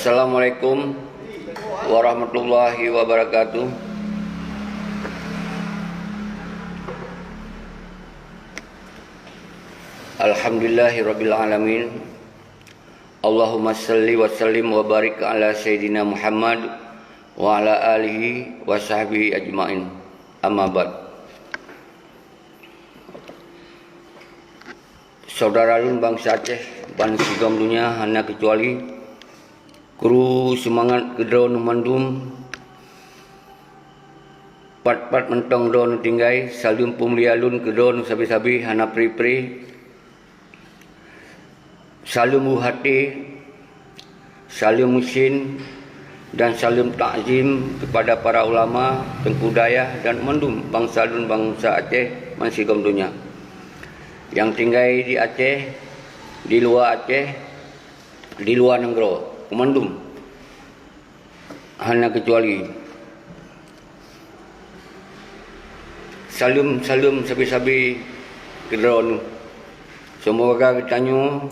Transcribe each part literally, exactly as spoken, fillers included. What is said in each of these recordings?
Assalamualaikum warahmatullahi wabarakatuh. Alhamdulillahirabbil alamin. Allahumma salli wa sallim wa barik ala sayyidina Muhammad wa ala alihi wa sahbihi ajmain. Amma ba'd. Saudara lôn bansa Aceh ban sigom donya hana keucuali, kru seumangat keu droeneuh mandum, pat-pat mantong droeneuh tinggai, saleuem peumulia lôn keu droeneuh sabe-sabe hana pri-pri. Saleuem u até, saleuem meusin, dan saleuem takzim kepada para ulama, teungku dayah, dan mandum bansa lôn bansa Aceh ban sigom donya nyang tinggai di Aceh, di luwa Aceh, di luwa nanggroe, mandum hana keucuali. Saleuem-saleuem sabe-sabe keu droeneuh. Seumoga geutanyoe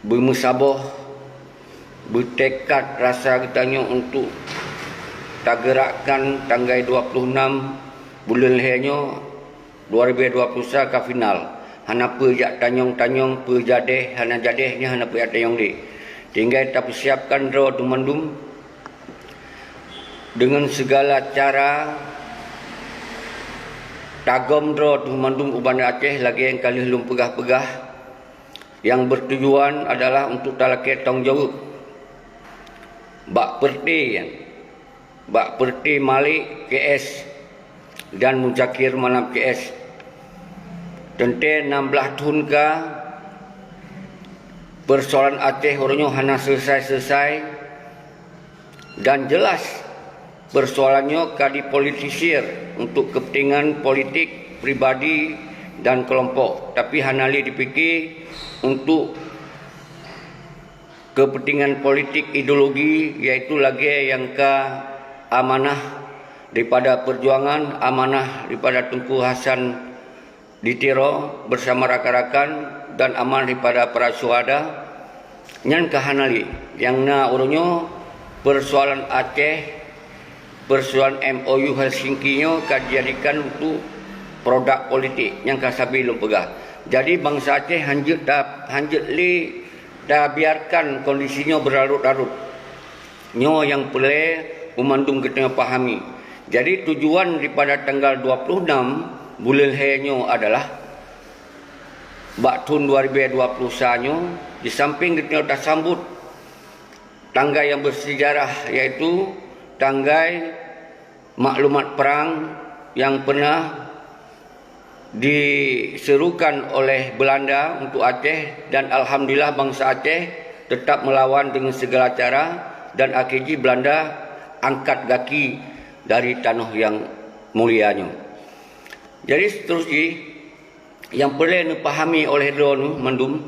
beumeusaboh, beutekad rasa geutanyoe untuk tageurakkan tanggai dua puluh enam buleuen lhèe nyoe dua ribèe dua puluh sa ka final. Hana peue jak tanyong-tanyong, peue jadeh, hana jadeh nyan hana peue jak tanyong lé. Tinggai tapeusiapkan droe teuh mandum deungon sigala cara, tagom droe teuh mandum u Banda Aceh lagèe nyang ka lheueh lôn peugah-peugah, nyang beutujuan adalah untuk talakèe tanggung jaweueb bak peureuté nyan. Bak peureuté Malik C S dan Muzakir Manaf C S. Teuntèe nam blah thôn ka, peusoalan Aceh uroe nyoe hana seuleusoe-seuleusoe, dan jeulaih peusoalan nyoe ka dipolitisir untuk keupeuntengan politik pribadi dan keulompok, tapi hana lé jipike untuk keupeuntengan politik ideologi, yaitu lagèe nyang ka amanah daripada peujuangan, amanah daripada Teungku Hasan di Tiro bersama rakan-rakan, dan amanah daripada para syuhada, nyan ka hana lé. Nyang na uroe nyoe peusoalan Aceh, peusoalan M O U Helsinki nyoe ka dijadikan untuk produk politik nyang ka sabe lôn peugah. Jadi, bansa Aceh hanjeuet ta-, hanjeuet lé tabiarkan kondisi nyoe beularot-larot. Nyoe nyang peureulèe beumandum geutanyoe pahami. Jadi, tujuan daripada tanggal dua puluh enam buleuen lhèe nyoe adalah bak thôn dua ribèe dua puluh sa nyoe, di samping geutanyoe tasambot tanggai nyang beusejarah, yaitu tanggai maklumat perang nyang pernah diserukan oleh Belanda untuk Aceh, dan alhamdulillah bansa Aceh tetap melawan dengan segala cara, dan akhé jih Belanda angkat gaki dari tanoh nyang mulia nyoe. Jadi, seterus jih, nyang peureulèe neupahami oleh droeneuh mandum,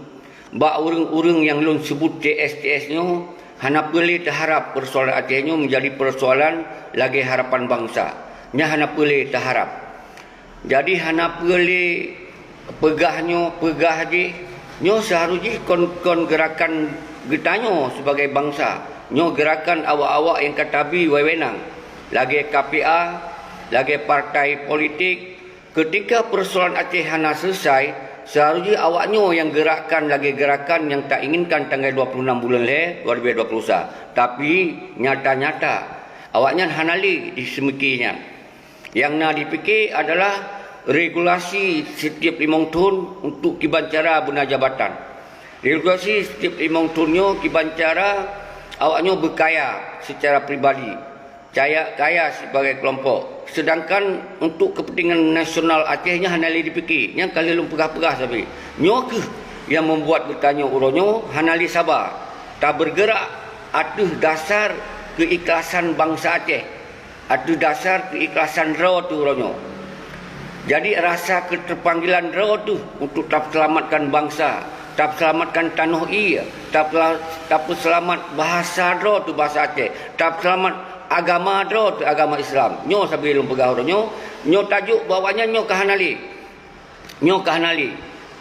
bak ureueng-ureueng nyang lôn seubut C S C S nyoe, hana peureulèe teuharab peusoalan Aceh nyoe meujadi peusoalan lagèe harapan bansa. Nyan hana peureulèe teuharab. Jadi, hana peureulèe peugah nyoe, peugah jih. Nyoe seuharôh jih kon, kon geurakan geutanyoe sibagai bansa. Nyoe geurakan awak-awak nyang ka tabi wewenang, lagèe K P A, lagèe partai politik. Keutika peusoalan Aceh hana seuleusoe, seuharôh jih awak nyoe nyang geurakkan lagèe geurakan nyang tainginkan tanggai dua puluh enam buleuen lhèe dua ribèe dua puluh sa. Tapi, nyata-nyata, awaknyan hana lé di seumiki nyan. Nyang na jipike adalah regulasi setiap limong thôn untuk kiban cara beuna jabatan. Regulasi setiap limong thôn nyoe kiban cara awak nyoe beukaya secara pribadi, kaya, kaya sibagai kelompok. Sedangkan untuk kepentingan nasional Aceh nyan hana lé jipike. Nyan ka lheueh lôn peugah-peugah sabe. Nyoe kheueh nyang membuat geutanyoe uroe nyoe hana lé saba tabeureugerak ateueh dasar keuikhlasan bansa Aceh. Ateueh dasar keuikhlasan droe teuh uroe nyoe. Jadi, rasa keuteupanggilan droe teuh untuk tapeuseulamatkan bansa, tapeuseulamatkan tanoh ie, tapela-, tapeuseulamat bahasa droe teuh bahasa Aceh, tapeuseulamat agama droe teuh agama Islam. Nyoe sabe lôn peugah uroe nyoe, nyoe tajok bahwa nyan nyoe ka hana lé. Nyoe ka hana lé.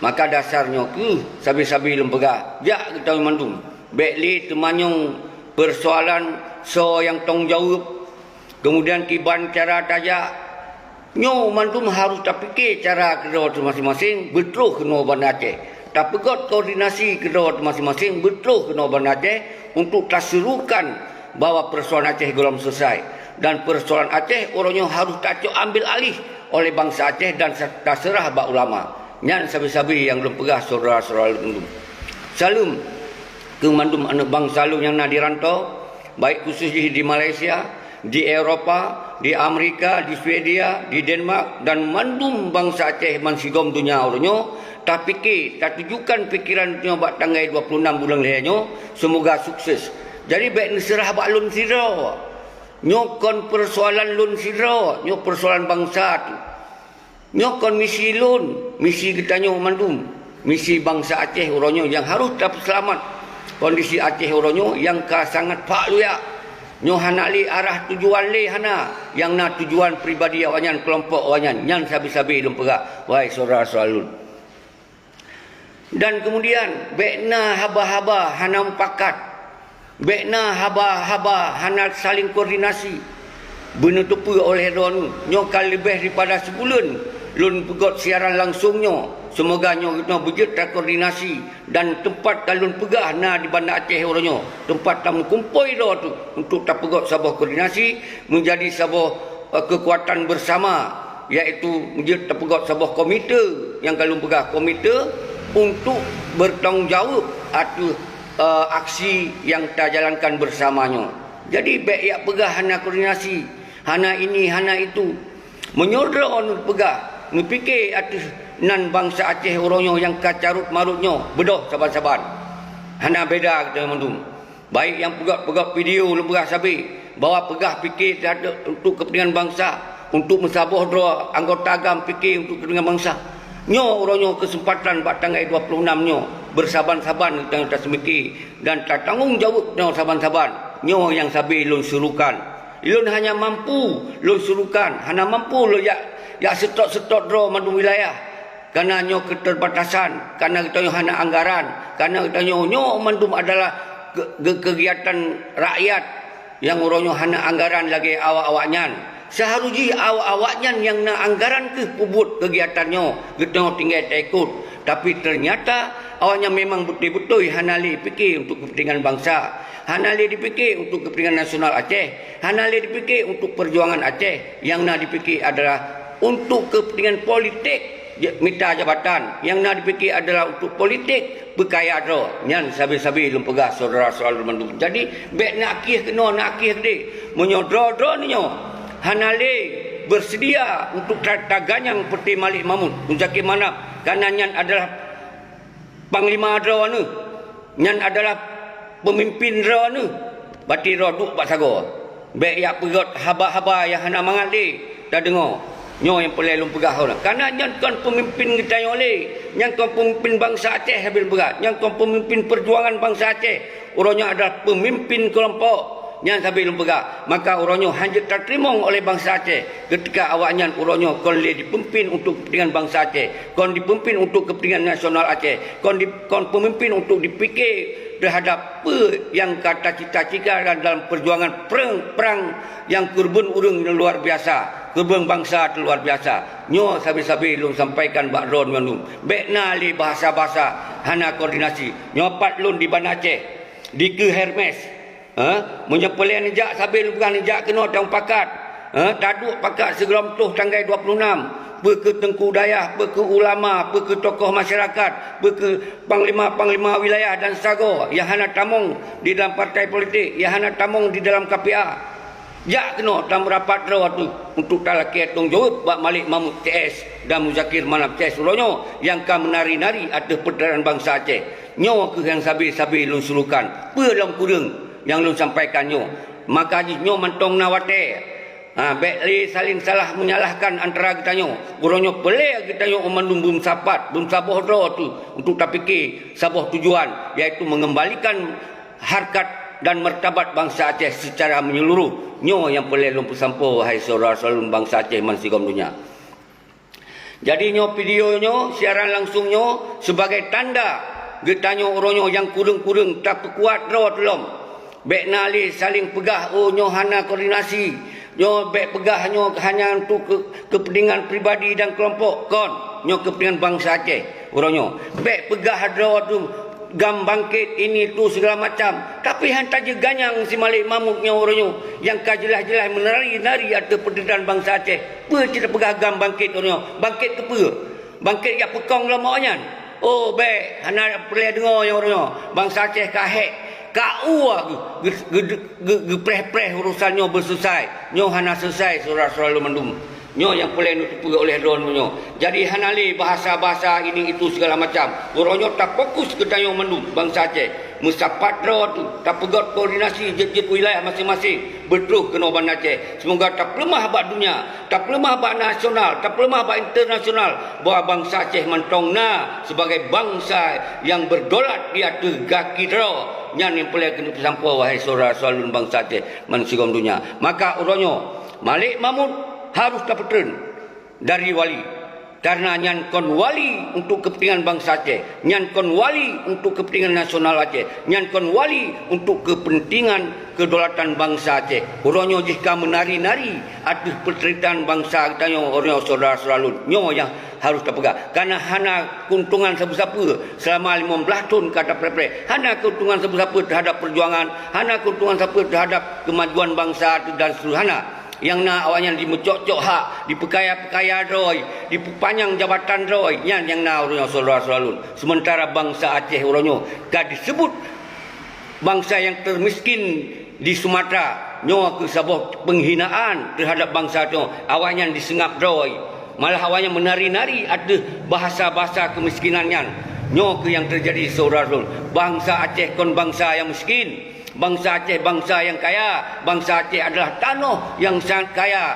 Maka dasar nyoe kheueh sabe-sabe lôn peugah, jak geutanyoe mandum. Bèk lé teumanyong persoalan soe nyang tanggung jaweueb, kemudian kiban cara tajak. Nyoe mandum harôh tapike cara keudroe teuh maséng-maséng beutroh keunoe Banda Aceh. Tapeugöt koordinasi keudroe teuh maséng-maséng beutroh keunoe Banda Aceh untuk taserukan bahwa persoalan Aceh gohlom selesai. Dan persoalan Aceh uroe nyoe harôh tacok ambil alih oleh bansa Aceh dan sa-, taseurah bak ulama. Nyan sabe-sabe nyang lôn peugah syedara-syedara lôn. Saleuem keu mandum aneuëk bansa lôn nyang na di rantau, baik khusus jih di Malaysia, di Eropa, di Amerika, di Swedia, di Denmark, dan mandum bansa Aceh bansigom donya uroe nyoe, tapike, tatujukan pikeran nyoe bak tanggai dua puluh enam buleuen lhèe nyoe, seumoga sukses. Jadi, bèk neuseurah bak lôn sidroe. Nyoe kon peusoalan lôn sidroe, nyoe peusoalan bansa teuh. Nyoe kon misi lôn, misi geutanyoe mandum, misi bansa Aceh uroe nyoe nyang harôh tapeuseulamat. Kondisi Aceh uroe nyoe nyang ka sangat phak luyak. Nyoe hana lé arah tujuan lé hana, nyang na tujuan pribadi awaknyan, keulompok awaknyan, nyan sabe-sabe lôn peugah, wahai syedara-syedara lôn. Dan keumudian, bèk na haba-haba hana mupakat, bèk na haba-haba hana saléng koordinasi. Beuneuteupeu oleh droeneuh, nyoe ka leubeh daripada sibuleuen lôn peugöt siaran langsong nyoe. Seumoga nyoe geutanyoe beujeuet takoordinasi dan teumpat ka lôn peugah na di Banda Aceh uroe nyoe, teumpat tameukumpôi droe teuh untuk tapeugöt saboh koordinasi meujadi saboh, eh, keukuatan beusama. Yaitu jeuet tapeugöt saboh komite nyang ka lôn peugah, komite untuk bertanggung jaweueb ateueh, eh, aksi nyang tajalankan beusama nyoe. Jadi, bèk jak peugah hana koordinasi, hana ini, hana itu. Meunyoe droeneuh peugah, neupike ateueh nan bansa Aceh uroe nyoe nyang ka carôt-marôt nyoe, beudôh saban-saban. Hana beda geutanyoe mandum. Baik nyang peugöt-peugöt video lôn peugah sabe, bahwa peugah pike teuhadap untuk kepentingan bansa, untuk meusaboh droe anggota GAM pike untuk kepentingan bansa. Nyoe uroe nyoe keuseumpatan bak tanggai dua puluh enam nyoe, beusaban-saban geutanyoe taseumike dan tatanggong jaweueb nyoe saban-saban. Nyoe nyang sabe lôn serukan. Lôn hana mampu lôn serukan, hana mampu lôn jak, jak seutôt-seutôt droe mandum wilayah. Kareuna nyoe keuteubatasan, kareuna geutanyoe hana anggaran, kareuna geutanyoe nyoe mandum adalah ke-, ke-, keugiatan rakyat nyang uroe nyoe hana anggaran lagèe awak-awaknyan. Seuharôh jih awak-awaknyan nyang na anggaran keuh peubuet keugiatan nyoe, geutanyoe tinggai taikot. Tapi teunyata awaknyan memang beutôi-beutôi hana lé pike untuk keupeuntengan bansa, hana lé dipike untuk keupeuntengan nasional Aceh, hana lé dipike untuk peujuangan Aceh. Nyang na dipike adalah untuk keupeuntengan politik, ja-, mita jabatan. Nyang na dipike adalah untuk politik peukaya droe. Nyan sabe-sabe lôn peugah syedara-syedara lôn mandum. Jadi, bèk na akhé keunoe, na akhé keudéh. Meunyoe droe-droe nyoe hana lé beuseudia untuk ta-, taganyang peuté Malik Mahmud, Muzakir Manaf, kareuna nyan adalah panglima droeneuh, nyan adalah peumimpén droeneuh, bati droe duek bak sagoe. Bèk jak peugöt haba-haba nyang hana mangat lé tadeungoe. Nyoe nyang peureulèe lôn peugah uroe nyoe. Kareuna nyan kon peumimpén geutanyoe lé, nyan kon peumimpén bansa Aceh sabe lôn peugah, nyan kon peumimpén peujuangan bansa Aceh. Uroe nyoe adalah peumimpén keulompok. Nyan sabe lôn peugah, maka uroe nyoe hana jeuet tateurimong oleh bansa Aceh, keutika awaknyan uroe nyoe kon lé jipeumimpén untuk keupeuntengan bansa Aceh, kon jipeumimpén untuk keupeuntengan nasional Aceh, kon di-, kon peumimpén untuk jipike teuhadap peue nyang ka tacita-cita dalam peujuangan prang, prang nyang keureubeuen ureuëng luar biasa, keureubeuen bansa luar biasa. Nyoe sabe-sabe lôn sampaikan bak droeneuh mandum. Bèk na lé bahasa-bahasa hana koordinasi. Nyoe pat lôn di Banda Aceh, dikeue Hermes. Ha? Meunyoe peureulèe neujak sabe lôn peugah neujak keunoe tamupakat. Ha? Taduek pakat sigohlom troh tanggai dua puluh enam. Peu keu teungku dayah, peu keu ulama, peu keu tokoh masyarakat, peu keu panglima-panglima wilayah dan sagoe nyang hana tamong di dalam partai politik, nyang hana tamong di dalam K P A. Jak keunoe tameurapat droe teuh untuk talakée tanggong jaweueb bak Malik Mahmud C S dan Muzakir Manaf C S uroe nyoe nyang ka meunari-nari ateueh peuteunaran bansa Aceh. Nyoe kheueh nyang sabe-sabe lôn serukan. Peue lom kureueng nyang lôn sampaikan nyoe. Maka jih nyoe mantong na watée. Ha, bèk lé saléng salah meunyalahkan antara geutanyoe. Uroe nyoe peureulèe geutanyoe mandum beumeusapat, beumeusaboh droe teuh untuk tapike saboh tujuan, yaitu mengembalikan harkat dan martabat bansa Aceh secara menyeluruh. Nyoe nyang peureulèe lôn peusampoe, wahai syedara-syedara lôn bansa Aceh bansigom donya. Jadi nyoe video nyoe, siaran langsung nyoe, sebagai tanda geutanyoe uroe nyoe nyang kureueng-kureueng tapeukuat droe teuh lom. Bék na lé saléng peugah, "Oh, nyoe hana koordinasi. Nyoe bék peugah nyoe hanya untuk ke-, kepentingan pribadi dan kelompok." Kon, nyoe kepentingan bansa Aceh uroe nyoe. Bék peugah droe tu GAM bangkit, ini tu segala macam. Tapi han tajeuet ganyang si Malik Mahmud nyoe uroe nyoe, nyang ka jeulaih-jeulaih meunari-nari ateueh peunderitaan bansa Aceh. Peue cit peugah GAM bangkit uroe nyoe? Bangkit keu peue? Bangkét jak peukong lom awaknyan. Oh, bék, hana peureulée deungoe nyang uroe nyoe. Bansa Aceh ka hék, ka ua geu-, geu-, geu-, geu-, geupreh-preh urosan nyoe beuseusai. Nyoe hana seusai, syedara-syedara lôn mandum. Nyoe nyang peureulée neuteupeue oleh droeneuh nyoe. Jadi hana lé bahasa-bahasa ini itu segala macam. Uroe nyoe tafokus geutanyoe mandum bansa Aceh. Meusapat droe tu, tapeugét koordinasi jeuet-jeuet wilayah maséng-maséng, beutroh keunoe Banda Aceh. Seumoga tapeuleumah bak donya, tapeuleumah bak nasional, tapeuleumah bak internasional, bahwa bansa Aceh mantong na sibagai bansa nyang beudaulat di ateueh gaki droe. Nyan nyang peureulée keuneuk peusampoe, wahai syedara-syedara lôn bansa Aceh ban sigom donya. Maka uroe nyoe, Malik Mahmud harôh tapeutreun dari wali. Karena nyan kon wali untuk kepentingan bansa Aceh, nyan kon wali untuk kepentingan nasional Aceh, nyan kon wali untuk kepentingan kedaulatan bansa Aceh. Uroe nyoe jih ka meunari-nari ateueh peunderitaan bansa geutanyoe, uroe nyoe syedara-syedara lôn. Nyoe nyang harôh tapeugah. Karena hana keuntungan sapeue-sapeue selama limong blaih thon ka tapreh-preh. Hana keuntungan sapeue-sapeue teuhadap peujuangan, hana keuntungan sapeue teuhadap keumajuan bansa dan seterusnya. Nyang na awaknyan jimeucok-cok hak, jipeukaya-peukaya droe, jipeupanyang jabatan droe, nyan nyang na uroe nyoe syedara-syedara lôn. Sementara bansa Aceh uroe nyoe ka disebut bansa nyang termiskin di Sumatera, nyoe keuh saboh penghinaan teuhadap bansa nyoe. Awaknyan jiseungab droe, malah awaknyan meunari-nari ateueh bahasa-bahasa keumiskinan nyan. Nyoe keuh nyang teujadi syedara lôn. Bansa Aceh kon bansa nyang miskin. Bansa Aceh bansa nyang kaya, bansa Aceh adalah tanoh nyang sangat kaya,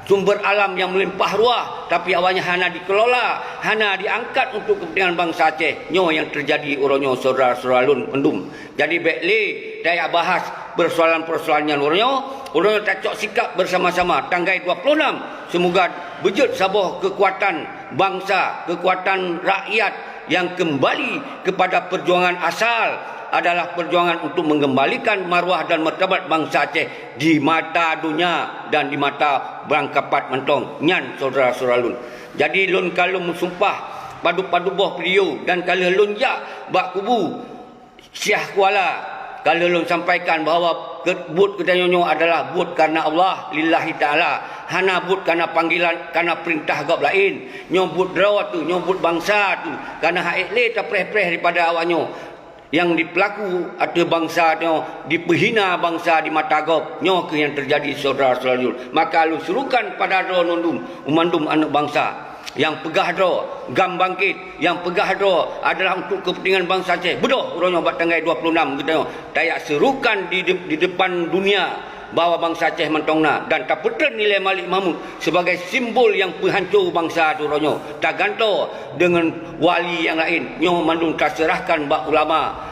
sumber alam nyang meulimpah ruah, tapi awaknyan hana dikelola, hana diangkat untuk kepentingan bansa Aceh. Nyoe nyang teujadi uroe nyoe syedara-syedara lôn mandum. Jadi bék lé tajak bahas peusoalan-peusoalan nyan uroe nyoe, uroe nyoe tacok sikap bersama-sama tanggai dua puluh enam, seumoga beujeuet saboh keukuatan bansa, keukuatan rakyat nyang keumbali keupada peujuangan asal adalah peujuangan untuk meungeumbalikan maruah dan martabat bansa Aceh di mata donya dan di mata barangkapat mantong. Nyan syedara-syedara lôn. Jadi lôn ka lôn meusumpah padub-padub boh video dan ka lheueh lôn jak bak kubu Syiah Kuala, ka lheueh lôn sampaikan bahwa ke-, buet geutanyoe nyoe adalah buet karena Allah, lillahi ta'ala. Hana buet karena panggilan, karena peurintah gob laén. Nyoe buet droe tu, nyoe buet bansa tu. Karena hak ék lé tapreh-preh daripada awak nyoe nyang dipeulaku ateueh bansa nyoe, dipeuhina bansa di mata gob. Nyoe keuh nyang teujadi syedara-syedara lôn. Maka lôn serukan pada droe nondum, mandum aneuëk bansa. Nyang peugah droe GAM bangkit, nyang peugah droe adalah untuk kepentingan bansa Aceh. Beudôh uroe nyoe bak tanggai dua puluh enam geutanyoe tajak serukan di de-, di depan dunia bahwa bansa Aceh mantong na dan tapeutreun nilai Malik Mahmud sebagai simbol nyang peuhanco bansa tu uroe nyoe. Tagantoe deungon wali nyang laén, nyoe mandum taseurahkan bak ulama.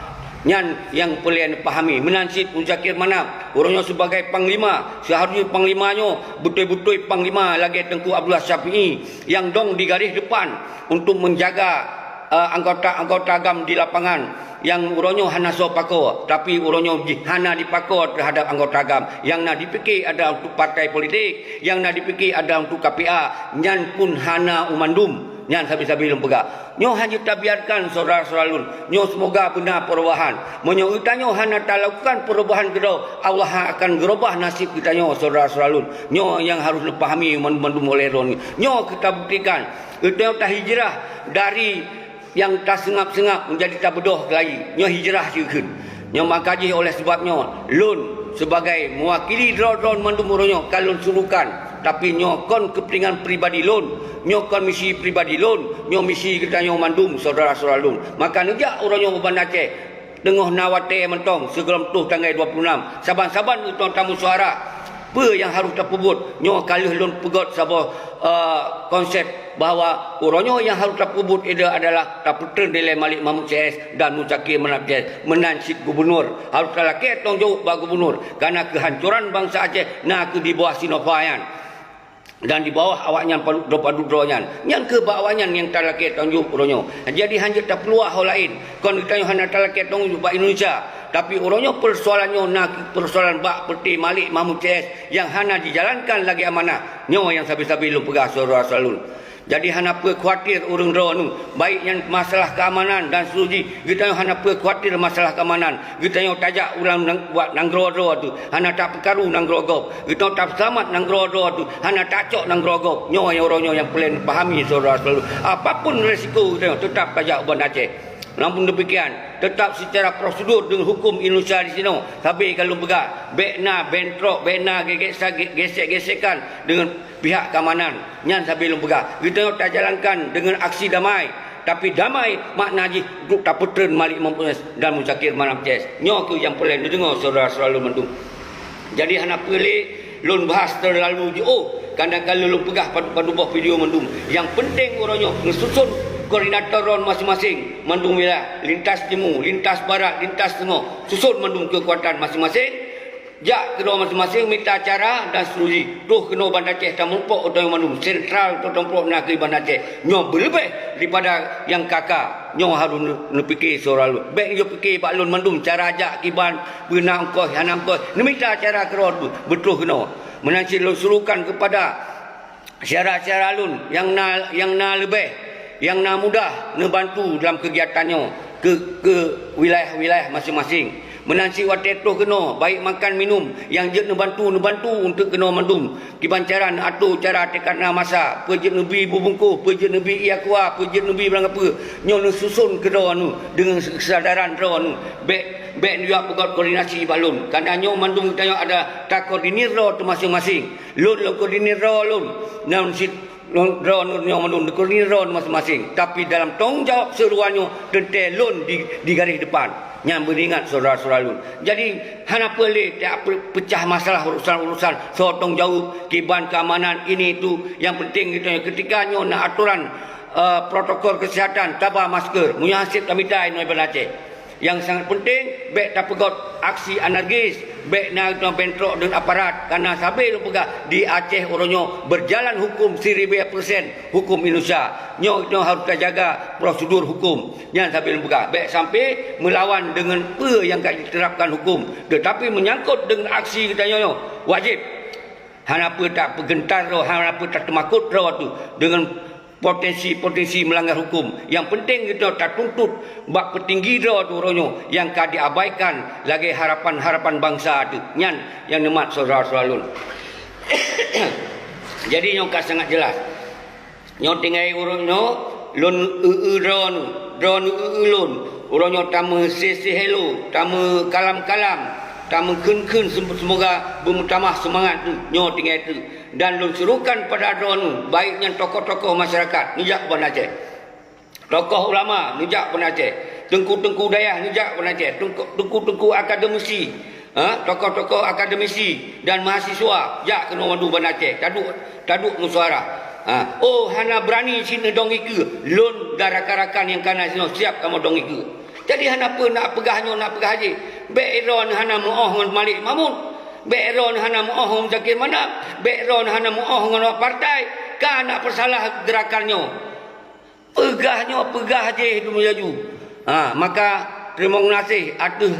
Nyan nyang peureulée neupahami. Meunan cit Muzakir Manaf, uroe nyoe sibagai panglima, seuharusnya panglima nyoe beutôi-beutôi panglima lagée Teungku Abdullah Syafi'i nyang dong di garéh depan untuk menjaga, eh, anggota-anggota GAM di lapangan nyang uroe nyoe hana soe pakoe, tapi uroe nyoe jih hana dipakoe teuhadap anggota GAM. Nyang na dipike adalah untuk partai politik, nyang na dipike adalah untuk K P A, nyan pun hana u mandum. Nyan sabe-sabe lôn peugah. Nyoe hana tabiarkan syedara-syedara lôn. Nyoe seumoga beuna perubahan. Meunyoe geutanyoe hana talakukan perubahan keudroe, Allah akan geurubah nasib geutanyoe syedara-syedara lôn. Nyoe nyang harôh neupahami mandum-mandum oleh droeneuh. Nyoe keuh tabuktikan, geutanyoe tahijrah dari nyang taseungab-seungab meunjadi tabeudôh keulayi. Nyoe hijrah jikheun. Nyoe maka jih oleh sabab nyoe, lôn sibagai meuwakili droe-droe mandum uroe nyoe ka lôn surukan, tapi nyoe kon keupeuntengan pribadi lôn, nyoe kon misi pribadi lôn, nyoe misi geutanyoe mandum syedara-syedara lôn. Maka neujak uroe nyoe u Banda Aceh, teungoh na watée mantong sigohlom troh tanggai dua puluh enam, saban-saban geutanyoe tamusyawara peue nyang harôh tapeubuet. Nyoe ka lheueh lôn peugét saboh, eh, konsep bahwa uroe nyoe nyang harôh tapeubuet ida adalah tapeutreun dilée Malik Mahmud C S dan Muzakir Manaf C S. Meunan cit gubunur, harôh talakée tanggung jaweueb bak gubunur, kareuna keuhancoran bansa Aceh na keuh di bawah Sinova nyan dan di bawah awaknyan padub droe-padub droe nyan. Nyan keuh bak awaknyan nyang talakée tanggung jaweueb uroe nyoe. Jadi, hana jeuet tapeuluah ho laén. Kon geutanyoe hana talakée tanggung jaweueb bak Indonesia. Tapi uroe nyoe peusoalan nyoe na peusoalan bak peureté Malik Mahmud C S nyang hana jijalankan lagée amanah. Nyoe nyang sabe-sabe lôn peugah syedara-syedara lôn. Jadi hana peue khawatir ureuëng droeneuh, baik nyan masalah keamanan dan seterusnya. Geutanyoe hana peue khawatir masalah keamanan. Geutanyoe tajak u lam nang-, bak nanggroe droe teuh, hana tapeukaru nanggroe gob. Geutanyoe tapeuselamat nanggroe droe teuh, hana tacok nanggroe gob. Nyoe nyang uroe nyoe nyang peureulée neupahami syedara-syedara lôn. Apapun resiko geutanyoe, teutap tajak u Banda Aceh. Namun demikian, tetap secara prosedur dengan hukum Indonesia di sinoe, sabe ka lôn peugah, bék na bentrok, bék na gesek-gesekan dengan pihak keamanan. Nyan sabe lôn peugah. Geutanyoe tajalankan dengan aksi damai, tapi damai makna jih untuk tapeutreun Malik Mahmud dan Muzakir Manaf C S. Nyoe keuh nyang peureulée neudeungoe syedara-syedara lôn mandum. Jadi hana peue lé lôn bahas teulalu jiôh, karna ka lheueh lôn peugah padub-padub boh video mandum. Nyang peunteng uroe nyoe neususon koordinator droeneuh maséng-maséng, mandum wilayah, lintas timu, lintas barat, lintas teungoh, suson mandum keukuatan maséng-maséng, jak keudroe maséng-maséng mita cara dan seterusnya. Troh keunoe Banda Aceh tameurumpok u tanyoe mandum, sentral teutameurumpok na keu Banda Aceh. Nyoe beuleubeh daripada nyang ka-ka. Nyoe harôh neu-, neupiké syedara lôn. Bék neujok piké bak lôn mandum cara jak kiban, peue na ongkoh, hana ongkoh. Neumita cara keudroe beutroh keunoe. Meunan cit lôn serukan keupada syedara-syedara lôn nyang na, nyang na leubeh, nyang na mudah neubantu dalam keugiatan nyoe keu, keu wilayah-wilayah maséng-maséng. Meunan cit watée troh keunoe, baik makan minum, nyang jeuet neubantu, neubantu untuk keunoe mandum. Kiban cara neuatoe cara teuka na masa, peue jeuet neubi bubungkôh, peue jeuet neubi ié aqua, peue jeuet neubi barang peue. Nyoe neususon keudroe neuh deungon keusadaran droe neuh. Bék, bék neujak peugét koordinasi bak lôn. Karna nyoe mandum geutanyoe ada takoordinir droe teuh maséng-maséng. Lôn lôn koordinir droe lôn, nyan cit lôn, droe neuh nyoe mandum neukoordinir droe neuh maséng-maséng. Tapi dalam tanggong jaweueb seureuwa nyoe teuntée lôn di, di garéh depan. Nyan beuingat syedara-syedara lôn. Jadi, hana peue lé tapeucah masalah urusan-urusan soe tanggong jaweueb kiban keamanan ini itu. Nyang peunteng geutanyoe keutika nyoe na atoran, eh, protokol keuseuhatan, taba masker. Meunyoe haseb tamita inoe Banda Aceh. Nyang sangat peunteng, bék tapeugét aksi anarkis, bék na geutanyoe bentrok deungon aparat, karna sabe lôn peugah di Aceh uroe nyoe beujalan huköm siribèe persen huköm Indonesia. Nyoe, nyoe harôh tajaga prosedur huköm. Nyan sabe lôn peugah, bék sampai meulawan deungon peue nyang ka jiterapkan huköm. Teutapi meunyangkot deungon aksi geutanyoe nyoe, wajéb hana peue tapeugeuntar droe, hana peue tateumakot droe teuh deungon potensi-potensi meulanggar huköm. Nyang peunteng geutanyoe tatuntut bak peutinggi droe teuh uroe nyoe nyang ka diabaikan lagée harapan-harapan bansa teuh. Nyan nyang neumat syedara-syedara lôn. Jadi nyoe ka sangat jelas. Nyoe tinggai uroe nyoe lôn eu-eu droeneuh, droeneuh eu-eu lôn. Uroe nyoe tameuséh-séh helo, tameukalam-kalam, tameukheun-kheun, sem-, seumoga beumeutamah seumangat nyoe tinggai teuk. Dan lôn serukan pada droeneuh, baik nyan tokoh-tokoh masyarakat, neujak u Banda Aceh. Tokoh ulama, neujak u Banda Aceh. Teungku-teungku dayah, neujak u Banda Aceh. Teungku-, teungku-teungku akademisi, ha, tokoh-tokoh akademisi dan mahasiswa, jak keunoe madu Banda Aceh. Taduek, taduek meusyuara. Ha, oh, hana beurani cit neudong ikeue. Lôn dan rakan-rakan nyang kana sinoe siap kamoe dong ikeue. Jadi hana peue nak peugah nyoe, nak peugah jih. Bék droeneuh hana meu'oh ngon Malik Mahmud. Bék droeneuh hana meu'oh ngon Zakir Manaf. Bék droeneuh hana meu'oh ngon awak partai. Ka nak peusalah geurakan nyoe. Peugah nyoe, peugah jih dum laju. Ha, maka teurimong gaséh ateueh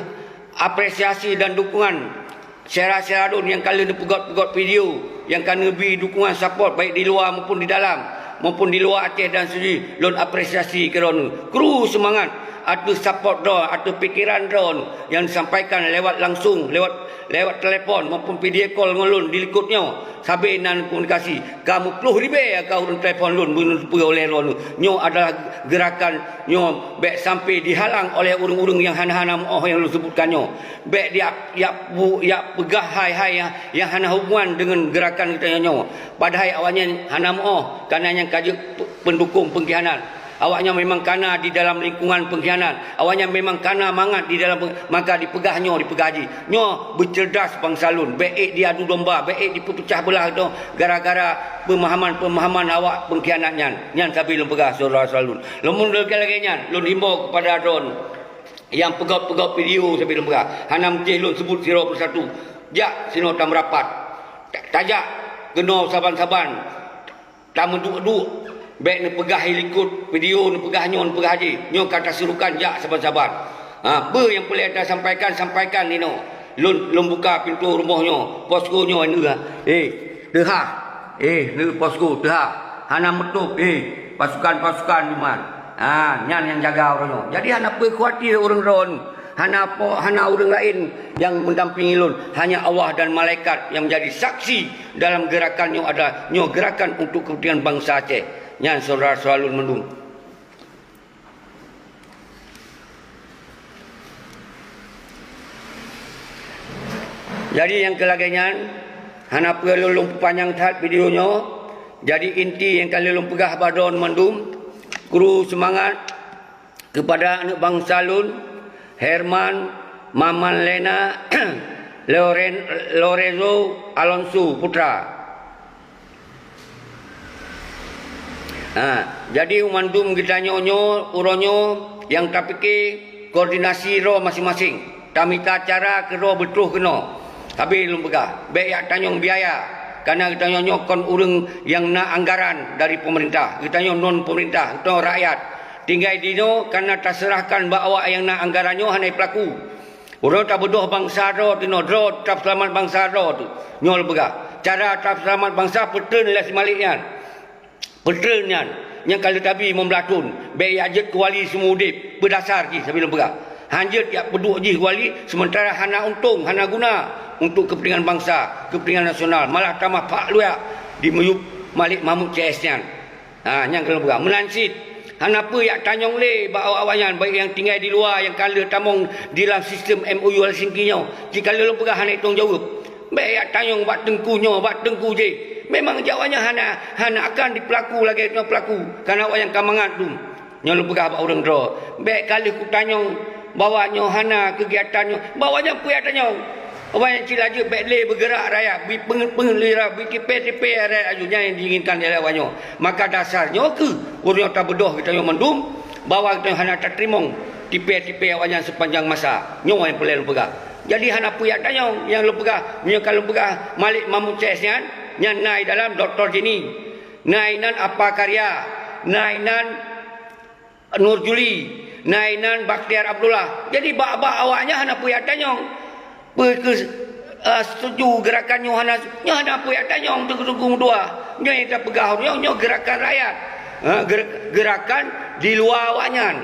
apresiasi dan dukungan syedara-syedara lôn nyang ka lheueh neupeugét-peugét video, nyang ka neubi dukungan support baik di luwa maupun di dalam, maupun di luwa Aceh dan seudeh, lôn apresiasi keu droeneuh. Kru seumangat ateueh support droe, ateueh pikeran droe nyang disampaikan lewat langsung, lewat, lewat telepon maupun video call ngon lôn di likot nyoe. Sabe na komunikasi. Ka meuploh ribèe ka ureuëng telepon lôn, beuneuteupeu oleh droeneuh. Nyoe adalah geurakan nyoe bék sampai dihalang oleh ureuëng-ureuëng nyang hana-hana meu'oh nyang lôn seubutkan nyoe. Bék jak, jak bu-, jak peugah hai-hai nyang, nyang hana hubungan deungon geurakan geutanyoe nyoe. Padahai awaknyan hana meu'oh, kana nyang ka jeuet pe-, peundukong peungkhianat. Awaknyan memang kana di dalam lingkungan peungkhianat. Awaknyan memang kana mangat di dalam peng-, maka dipeugah nyoe, dipeugah jih. Nyoe beuceurdas bansa lôn, bék ék diadu domba, bék ék dipeupeucah beulah droe gara-gara peumahaman-peumahaman awak peungkhianat nyan. Nyan sabe lôn peugah syedara-syedara lôn. Lôn mun lagée-lagée nyan, lôn himbau keupada droeneuh nyang peugét-peugét video sabe lôn peugah. Hana meusti lôn seubut sidroe persatu. Jak sinoe tameurapat. Ta-, tajak keunoe saban-saban. Tameuduek-duek, bék neupeugah i likot video, neupeugah nyoe, neupeugah jih. Nyoe ka tasurukan jak saban-saban. Ha, peue nyang peureulée tasampaikan, sampaikan inoe. Lôn, lôn buka pintoe rumoh nyoe, posko nyoe neuh. Eh, teuhah. Eh, neuh posko, teuhah. Hana meutôb, eh, pasukan-pasukan duman. Ha, nyan nyang jaga uroe nyoe. Jadi hana peue khawatir ureuëng droe nyoe. Hana po, hana ureuëng laén nyang mendampingi lôn. Hanya Allah dan malaikat yang menjadi saksi dalam gerakan nyoe adalah nyoe gerakan untuk kepentingan bangsa Aceh. Nyan syedara-syedara lôn mandum. Jadi nyang keu lagée nyan, hana peue lôn, lôn peupanyang that video nyoe. Jadi inti nyang ka lôn peugah bak droe mandum, kru seumangat kepada aneuëk bansa lôn, Herman, Maman Lena, Loren-, Lorenzo Alonso Putra. Ha, jadi mandum geutanyoe nyoe, uroe nyoe nyang tapike koordinasi droe maséng-maséng. Tamita cara keudroe beutroh keunoe. Habéh lôn peugah, bék jak tanyong biaya, kareuna geutanyoe nyoe kon ureuëng nyang na anggaran dari pemerintah. Geutanyoe non pemerintah, geutanyoe rakyat. Tinggai dinoe kareuna taseurahkan bak awak nyang na anggaran nyoe hana jipeulaku. Uroe tabeudôh bansa droe teunoe, droe tapeuseulamat bansa droe teuh. Nyoe lôn peugah, cara tapeuseulamat bansa peutreun lé si Malik nyan. Peutreun nyan, nyang ka lheueh tabi limong blaih thon, bék jak jeuet keu wali seumeu udeb, peudasar jih sabe lôn peugah. Hanjeuet jak peuduek jih wali, seumeuntara hana untông, hana guna untuk keupeuntengan bansa, keupeuntengan nasional, malah tamah phak luyak di miyueb Malik Mahmud C S nyan. Ha, nyang ka lôn peugah. Meunan cit, hana peue jak tanyong lé bak awak-awak nyan, baik nyang tinggai di luwa nyang ka lheueh tamong di lam sistem M O U Helsinki nyoe. Cit ka lheueh lôn peugah hana tanggung jaweueb. Bék jak tanyong bak teungku nyoe, bak teungku jéh. Memang jak awak nyan hana, hana akan jipeulaku lagée nyoe peulaku, kareuna awak nyan ka mangat dum. Nyoe lôn peugah bak ureuëng droe, bék ka lheueh kutanyong bahwa nyoe hana keugiatan nyoe, bahwa nyan peue jak tanyong. Awak nyan cit laju bék lé beugeurak rakyat, bri peungeuet-peungeuet lé rakyat, bri tipée-tipée rakyat laju, nyan nyang diinginkan lé awak nyoe. Maka dasar nyoe kheueh ureuëng nyoe tabeudôh geutanyoe mandum bahwa geutanyoe hana tateurimong tipée-tipée awak nyan seupanjang masa. Nyoe nyang peureulée lôn peugah. Jadi hana peue jak tanyong nyang lôn peugah, meunyoe ka lôn peugah Malik Mahmud C S nyan, nyan na i dalam Doktor Jenny, na inan Apa Karya, na inan Nur Juli, na inan Bakhtiar Abdullah. Jadi bak-bak awak nyan hana peue jak tanyong. Peue keu, eh, setuju gerakan nyoe hana, nyoe hana peue jak tanyong teungku-teungku meutuah. Nyoe nyang tapeugah nyoe, nyoe gerakan rakyat. Ha, ger-, gerakan di luwa awak nyan.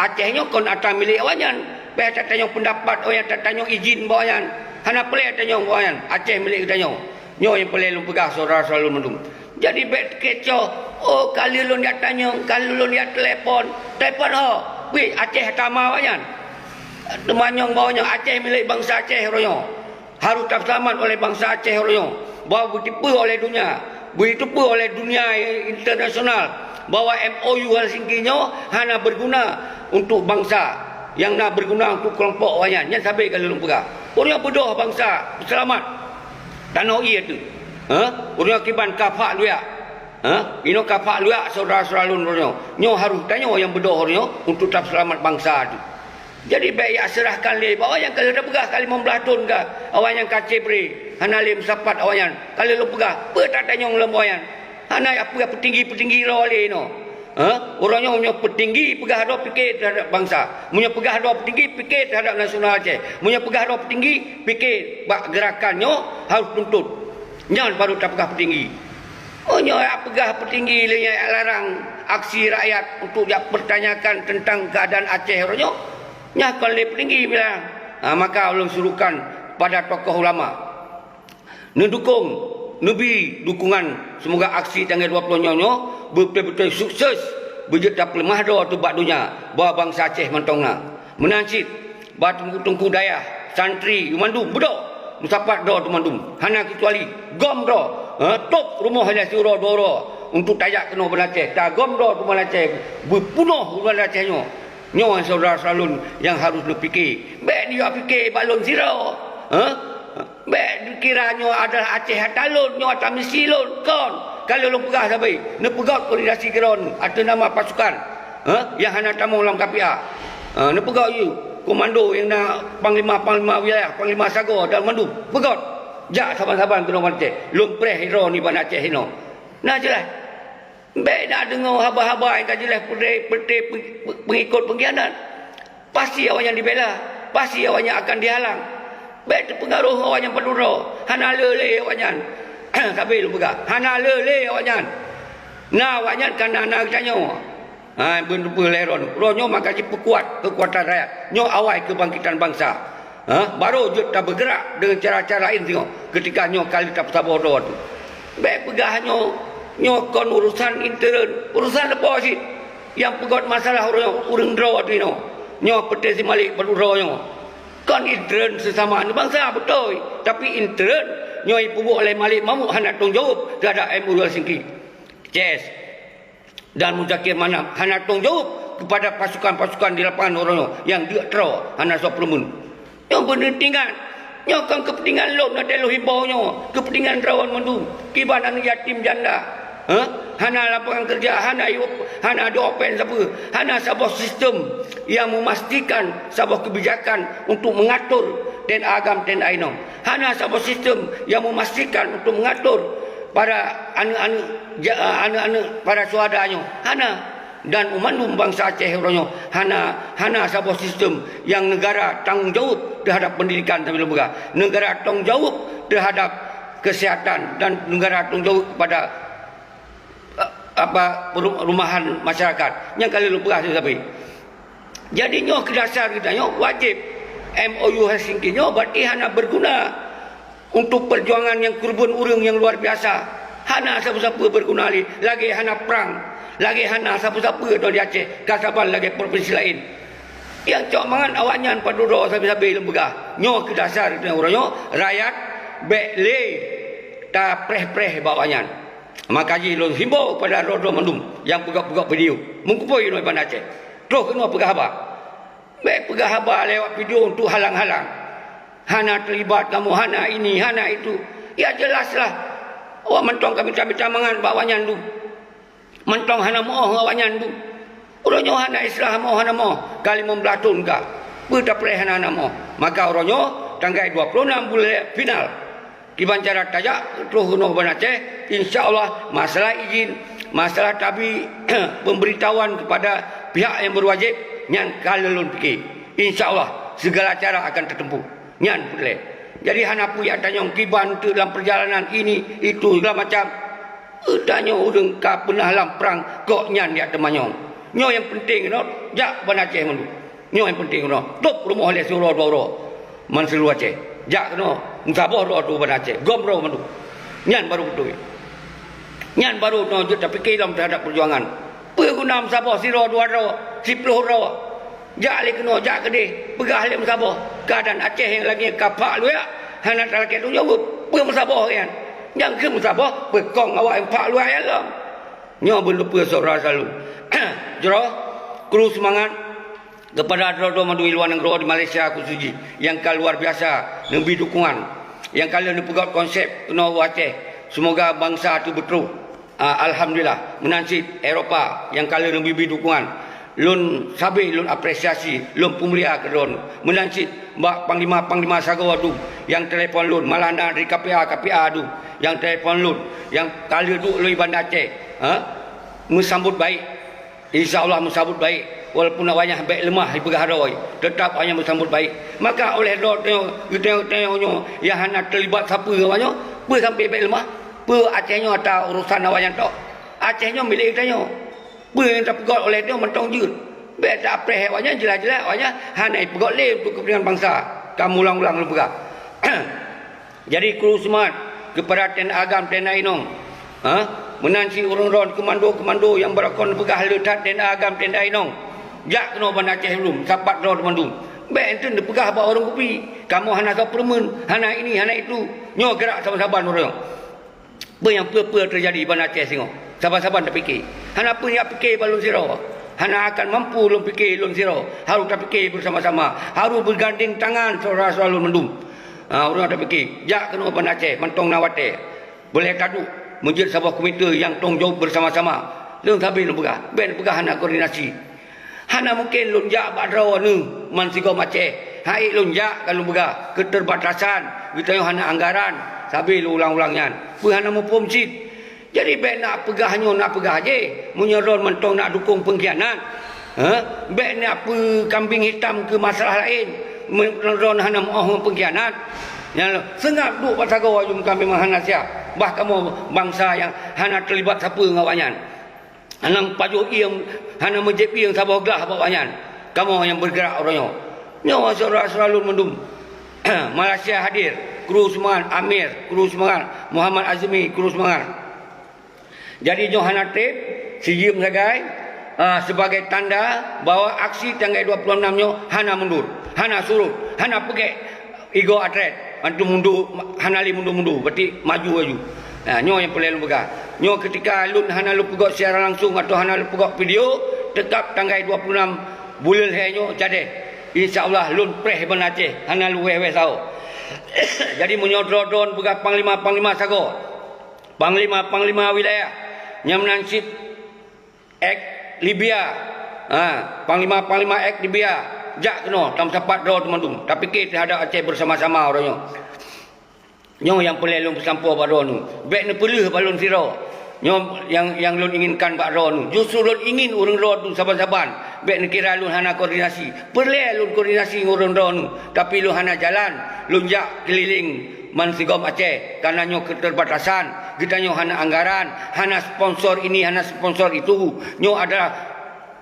Aceh nyoe kon atra milék awak nyan. Bék tatanyong peundapat awak nyan, tatanyong idhin bak awak nyan. Hana peureulée tanyong bak awak nyan. Aceh milék geutanyoe. Nyoe nyang peureulée lôn peugah syedara-syedara lôn mandum. Jadi bék teukecoh, "Oh, ka lheueh lôn jak tanyong, ka lheueh lôn jak telepon." Telepon ho, weh, Aceh tama awak nyan. Teumanyong bahwa nyoe Aceh milék bansa Aceh uroe nyoe. Harôh tapeuseulamat oleh bansa Aceh uroe nyoe. Bahwa beuteupeue oleh dunia, beuteupeue oleh dunia internasional bahwa M O U Helsinki nyoe hana beuguna untuk bansa, nyang na beuguna untuk keulompok awak nyan. Nyan sabe ka lôn peugah. Uroe nyoe beudôh bansa, peuseulamat. Tanoh ié teuh. Ha? Ureuëng kiban ka phak luyak. Ha? Inoe ka phak luyak syedara-syedara lôn uroe nyoe. Nyoe harôh tanyoe nyang beudôh uroe nyoe untuk tapeuseulamat bansa teuh. Jadi bék jak seurahkan lé bak awak nyan ka lheueh tapeugah ka limong blaih thon ka. Awak nyan ka cebre, hana lé meusapat awak nyan. Ka lheueh lôn peugah, peue tatanyong lom awak nyan. Hana peue peutinggi-peutinggi droe lé inoe. Ha? Uroe nyoe meunyoe peutinggi peugah droe pike teuhadap bansa. Meunyoe peugah droe peutinggi pike teuhadap nasional Aceh. Meunyoe peugah droe peutinggi pike bak gerakan nyoe harôh tuntut. Nyan baru tapeugah peutinggi. Meunyoe jak peugah peutinggi lé nyan jak larang aksi rakyat untuk jak peutanyakan teuntang keuadaan Aceh uroe nyoe, nyan kon lé peutinggi bilang. Ha, maka ulôn serukan pada tokoh ulama. Neudukong, neubi dukungan, seumoga aksi tanggai dua ploh nyoe nyoe beubeutôi-beutôi sukses, beujeuet tapeuleumah droe teuh bak donya bahwa bansa Aceh mantong na. Meunan cit, bak teungku-teungku dayah, santri, mandum beudôh, meusapat droe teuh mandum, hana keucuali gom droe, ha, tôb rumoh ilée siuroe dua uroe untuk tajak keunoe Banda Aceh, tagom droe teuh Banda Aceh, beupeunoh Banda Aceh nyoe. Nyoe syedara-syedara lôn nyang harôh neupike. Bék neujak pike bak lôn sidroe. Ha? Bék neukira nyoe adalah Aceh atra lôn, nyoe atra misi lôn. Kon. Ka lheueh lôn peugah sabe, neupeugét koordinasi keudroe ateueh nama pasukan, ha, nyang hana tamong lam K P A. Ha, neupeugét yue komando nyang na panglima-panglima wilayah, panglima sagoe dan mandum. Peugét. Jak saban-saban keunoe Banda Aceh. Lôn preh droe nibak Banda Aceh inoe. Na jeulaih. Bék na deungoe haba-haba nyang ka jeulaih peureute-peureute peungikot peungkhianat. Pasti awaknyan dibela, pasti awaknyan akan dihalang. Bék teupeungaroh awaknyan padum droe, hana le lé awaknyan. Sabe lôn peugah, hana le lé awaknyan. Na awaknyan ka na, na geutanyoe. Ha, beuneupeue lé droeneuh. Droeneuh maka jipeukuat keukuatan rakyat. Nyoe awai keubangkitan bansa. Ha, barô jeuet tabeugerak deungon cara-cara laén singoh keutika nyoe ka lheueh tapeusaboh droe teuh. Bék peugah nyoe, nyoe kon urusan intern, urusan leupah cit. Nyang peugöt masalah ureuëng, ureuëng droe teuh inoe. Nyoe Peuté Si Malik padum droe nyoe. Kon intern seusama aneuk bansa beutôi, tapi intern nyoe ipeubuet oleh Malik Mahmud hana tanggung jaweueb teuhadap M O U Helsinki. C S. Dan Muzakir Manaf hana tanggung jaweueb keupada pasukan-pasukan di lapangan uroe nyoe nyang deuk troe hana soe peureumeun. Nyoe beuneutingan. Nyoe kon keupeuntingan lôn, na teuh lôn himbau nyoe, keupeuntingan droe mandum. Kiban aneuk yatim janda, heh? Hana lapangan keureuja, hana yub, hana diopen sapeue, hana saboh sistem nyang meumastikan saboh keubijakan untuk meungatur T N A agam, T N A inong. Hana saboh sistem nyang meumastikan untuk meungatur para aneuk-aneuk ja-, aneuk-aneuk para syuhada nyoe. Hana. Dan u mandum bansa Aceh uroe nyoe hana, hana saboh sistem nyang neugara tanggong jaweueb teuhadap peundidikan, tapi lôn peugah. Neugara tanggong jaweueb teuhadap keusihatan dan neugara tanggong jaweueb kepada, eh, apa, peru-, perumahan masyarakat. Nyang ka lheueh lôn peugah sabe-sabe. Jadi nyoe keu dasar geutanyoe wajéb M O U Helsinki nyoe berarti hana beuguna. Untuk peujuangan nyang keureubeuen ureuëng nyang luar biasa, hana sapeue-sapeue beuguna lé, lagée hana prang, lagée hana sapeue-sapeue di Aceh, ka saban lagée provinsi laén. Nyang cok mangat awaknyan padum droe sabe-sabe lôn peugah. Nyoe keu dasar uroe nyoe rakyat bék lé tapreh-preh bak awaknyan. Maka jih lôn himbau keupada droe-droe mandum nyang peugah-peugah video, meukeupôi inoe Banda Aceh, troh keunoe peugah haba. Bék peugah haba lewat video untuk halang-halang. Hana teulibat kamoe, hana ini, hana itu. Ya jelaslah. Awak mantong ka mita-mita mangat bak awaknyan dum. Mantong hana meuoh awaknyan dum. Uroe nyoe hana istilah meuoh hana meuoh. Ka limong blaih thon ka. Peue tapreh hana, hana meuoh. Maka uroe nyoe tanggai dua ploh nam buleuen final. Kiban cara tajak troh keunoe Banda Aceh, insya Allah masalah izin, masalah tabi, pemberitahuan kepada pihak yang berwajib nyan ka lôn pike. Insya Allah segala cara akan tertempuh. Nyan peureulée. Jadi hana peue jak tanyong kiban teuk lam perjalanan ini, itu, segala macam. Tanyoe ureuëng ka peunah lam prang kok nyan jak teumanyong. Nyoe nyang penting keunoe jak Banda Aceh mandum. Nyoe nyang penting keunoe. Tôb rumoh lé siuroe dua uroe. Man seuluruh Aceh. Jak keunoe. Meusaboh droe ateueh Banda Aceh. Gom droe mandum. Nyan baru beutôi. Nyan baru droe jeuet tapike lom teuhadap peujuangan. Peue guna meusaboh sidroe dua droe, siploh droe? Jak lé keunoe, jak keudeh, peugah lé meusaboh. Keuadaan Aceh nyang lagée ka phak luyak, hana talakée tanggong jaweueb. Peue meusaboh nyan? Nyang keu meusaboh, peukong awak nyang phak luyak nyan lom. Nyoe beuneupeue syedara saleuem. Jroh, kru seumangat kepada droe-droe mandum di luwa nanggroe di Malaysia khusos jih nyang ka luar biasa neubri dukungan, nyang ka lheueh neupeugöt konsep keunoe u Aceh. Seumoga bansa teuh beutroh. Ah, alhamdulillah, meunan cit Eropa nyang ka lheueh neubri-bri dukungan. Lôn sabe lôn apresiasi, lôn peumulia keu droe. Meunan cit bak panglima-panglima sagoe dum nyang telepon lôn, malah na dari K P A, K P A dum nyang telepon lôn, nyang ka lheueh duek lôn di Banda Aceh, ha? Meusambot baik. Insya Allah meusambot baik. Walaupun awaknyan bék leumah jipeugah droe, teutap awaknyan meusambot baik. Maka oleh droe tanyoe, geutanyoe, tanyoe nyoe nyang hana teulibat sapeue awaknyoe, peue sampoe bék leumah? Peue Aceh nyoe ata urosan awaknyan toh? Aceh nyoe milék geutanyoe. Peue nyang tapeugöt oleh nyoe mantong jeuet. Bék tapreh awaknyan, jeulaih-jeulaih awaknyan hana jipeugöt lé untuk keupeuntengan bansa. Ka meuulang-ulang lôn peugah. Jadi kru seumangat keupada T N A agam, T N A inong. Ha? Meunan cit ureuëng droe keumando-keumando nyang beureukoh neupeugah le that T N A agam, T N A inong. Jak keunoe Banda Aceh lom, sapat droe mandum. Bék enteuk neupeugah bak warong kupi, kamoe hana soe peureumeun, hana ini, hana itu. Nyoe gerak saban-saban ureuëng. Peue nyang peue-peue teujadi Banda Aceh singoh, saban-saban tapike. Hana peue jak pike bak lôn sidroe. Hana akan mampu lôn pike lôn sidroe. Harôh tapike beusama-sama. Harôh beugandeng tangan syedara-syedara lôn mandum. Ha, ureuëng tapike, jak keunoe Banda Aceh mantong na watée. Boleh taduek meujeuet saboh komite nyang tanggong jaweueb beusama-sama. Lôn sabe lôn peugah, bék neupeugah hana koordinasi. Hana mungken lôn jak bak droeneuh man sigom Aceh. Hai lôn jak ka lôn peugah, keuteubatasan, geutanyoe hana anggaran, sabe lôn ulang-ulang nyan. Peue hana muphom cit? Jadi bék na peugah nyoe na peugah jéh, meunyoe droe mantong na dukong peungkhianat. Ha? Bék na peue kambing hitam keu masalah laén. Meudroe hana meuoh pengkhianat. Nyan seungab duek bak sagoe aju kambing hana siah. Bah kamoe bansa nyang hana teulibat sapeue ngon awaknyan. Hana pajoh ieng, hana meujieb ieng saboh glah bak awaknyan. Kamoe nyang beugerak uroe nyoe. Nyoe syedara-syedara lôn mandum. Malaysia hadir, kru seumangat, Amir, kru seumangat, Muhammad Azmi, kru seumangat. Jadi nyoe hana treb, sijeuem sagai, ah, sebagai tanda bahwa aksi tanggai dua puluh enam nyoe hana mundur, hana surot, hana peugét igoe atret. Antu mundur, hana lé mundur-mundur, berarti maju laju. Nah, nyoe nyang peureulée lôn peugah. Nyoe keutika lôn hana lôn peugét siaran langsung atau hana lôn peugét video, teukab tanggai dua puluh enam buleuen lhée nyoe jadeh. Insya Allah lôn preh ban Aceh, hana lôn wéh-wéh sahoe. Jadi meunyoe droe-droe peugah panglima-panglima sagoe, panglima-panglima wilayah nyang meunan cit ek Libya. Ha, panglima-panglima ek Libya, jak keunoe tameusapat droe teumandum, tapike teuhadab Aceh beusama-sama uroe nyoe. Nyoe nyang peureulée lôn peusampoe bak droeneuh. Bék neupeuleueh bak lôn sidroe. Nyoe nyang, nyang lôn inginkan bak droeneuh. Justru lôn ingin ureuëng droe tu saban-saban. Bék neukira lôn hana koordinasi. Peureulée lôn koordinasi ngon ureuëng droeneuh, tapi lôn hana jalan. Lôn jak keulileng bansigom Aceh, kareuna nyoe keuterbatasan, geutanyoe hana anggaran, hana sponsor ini, hana sponsor itu. Nyoe adalah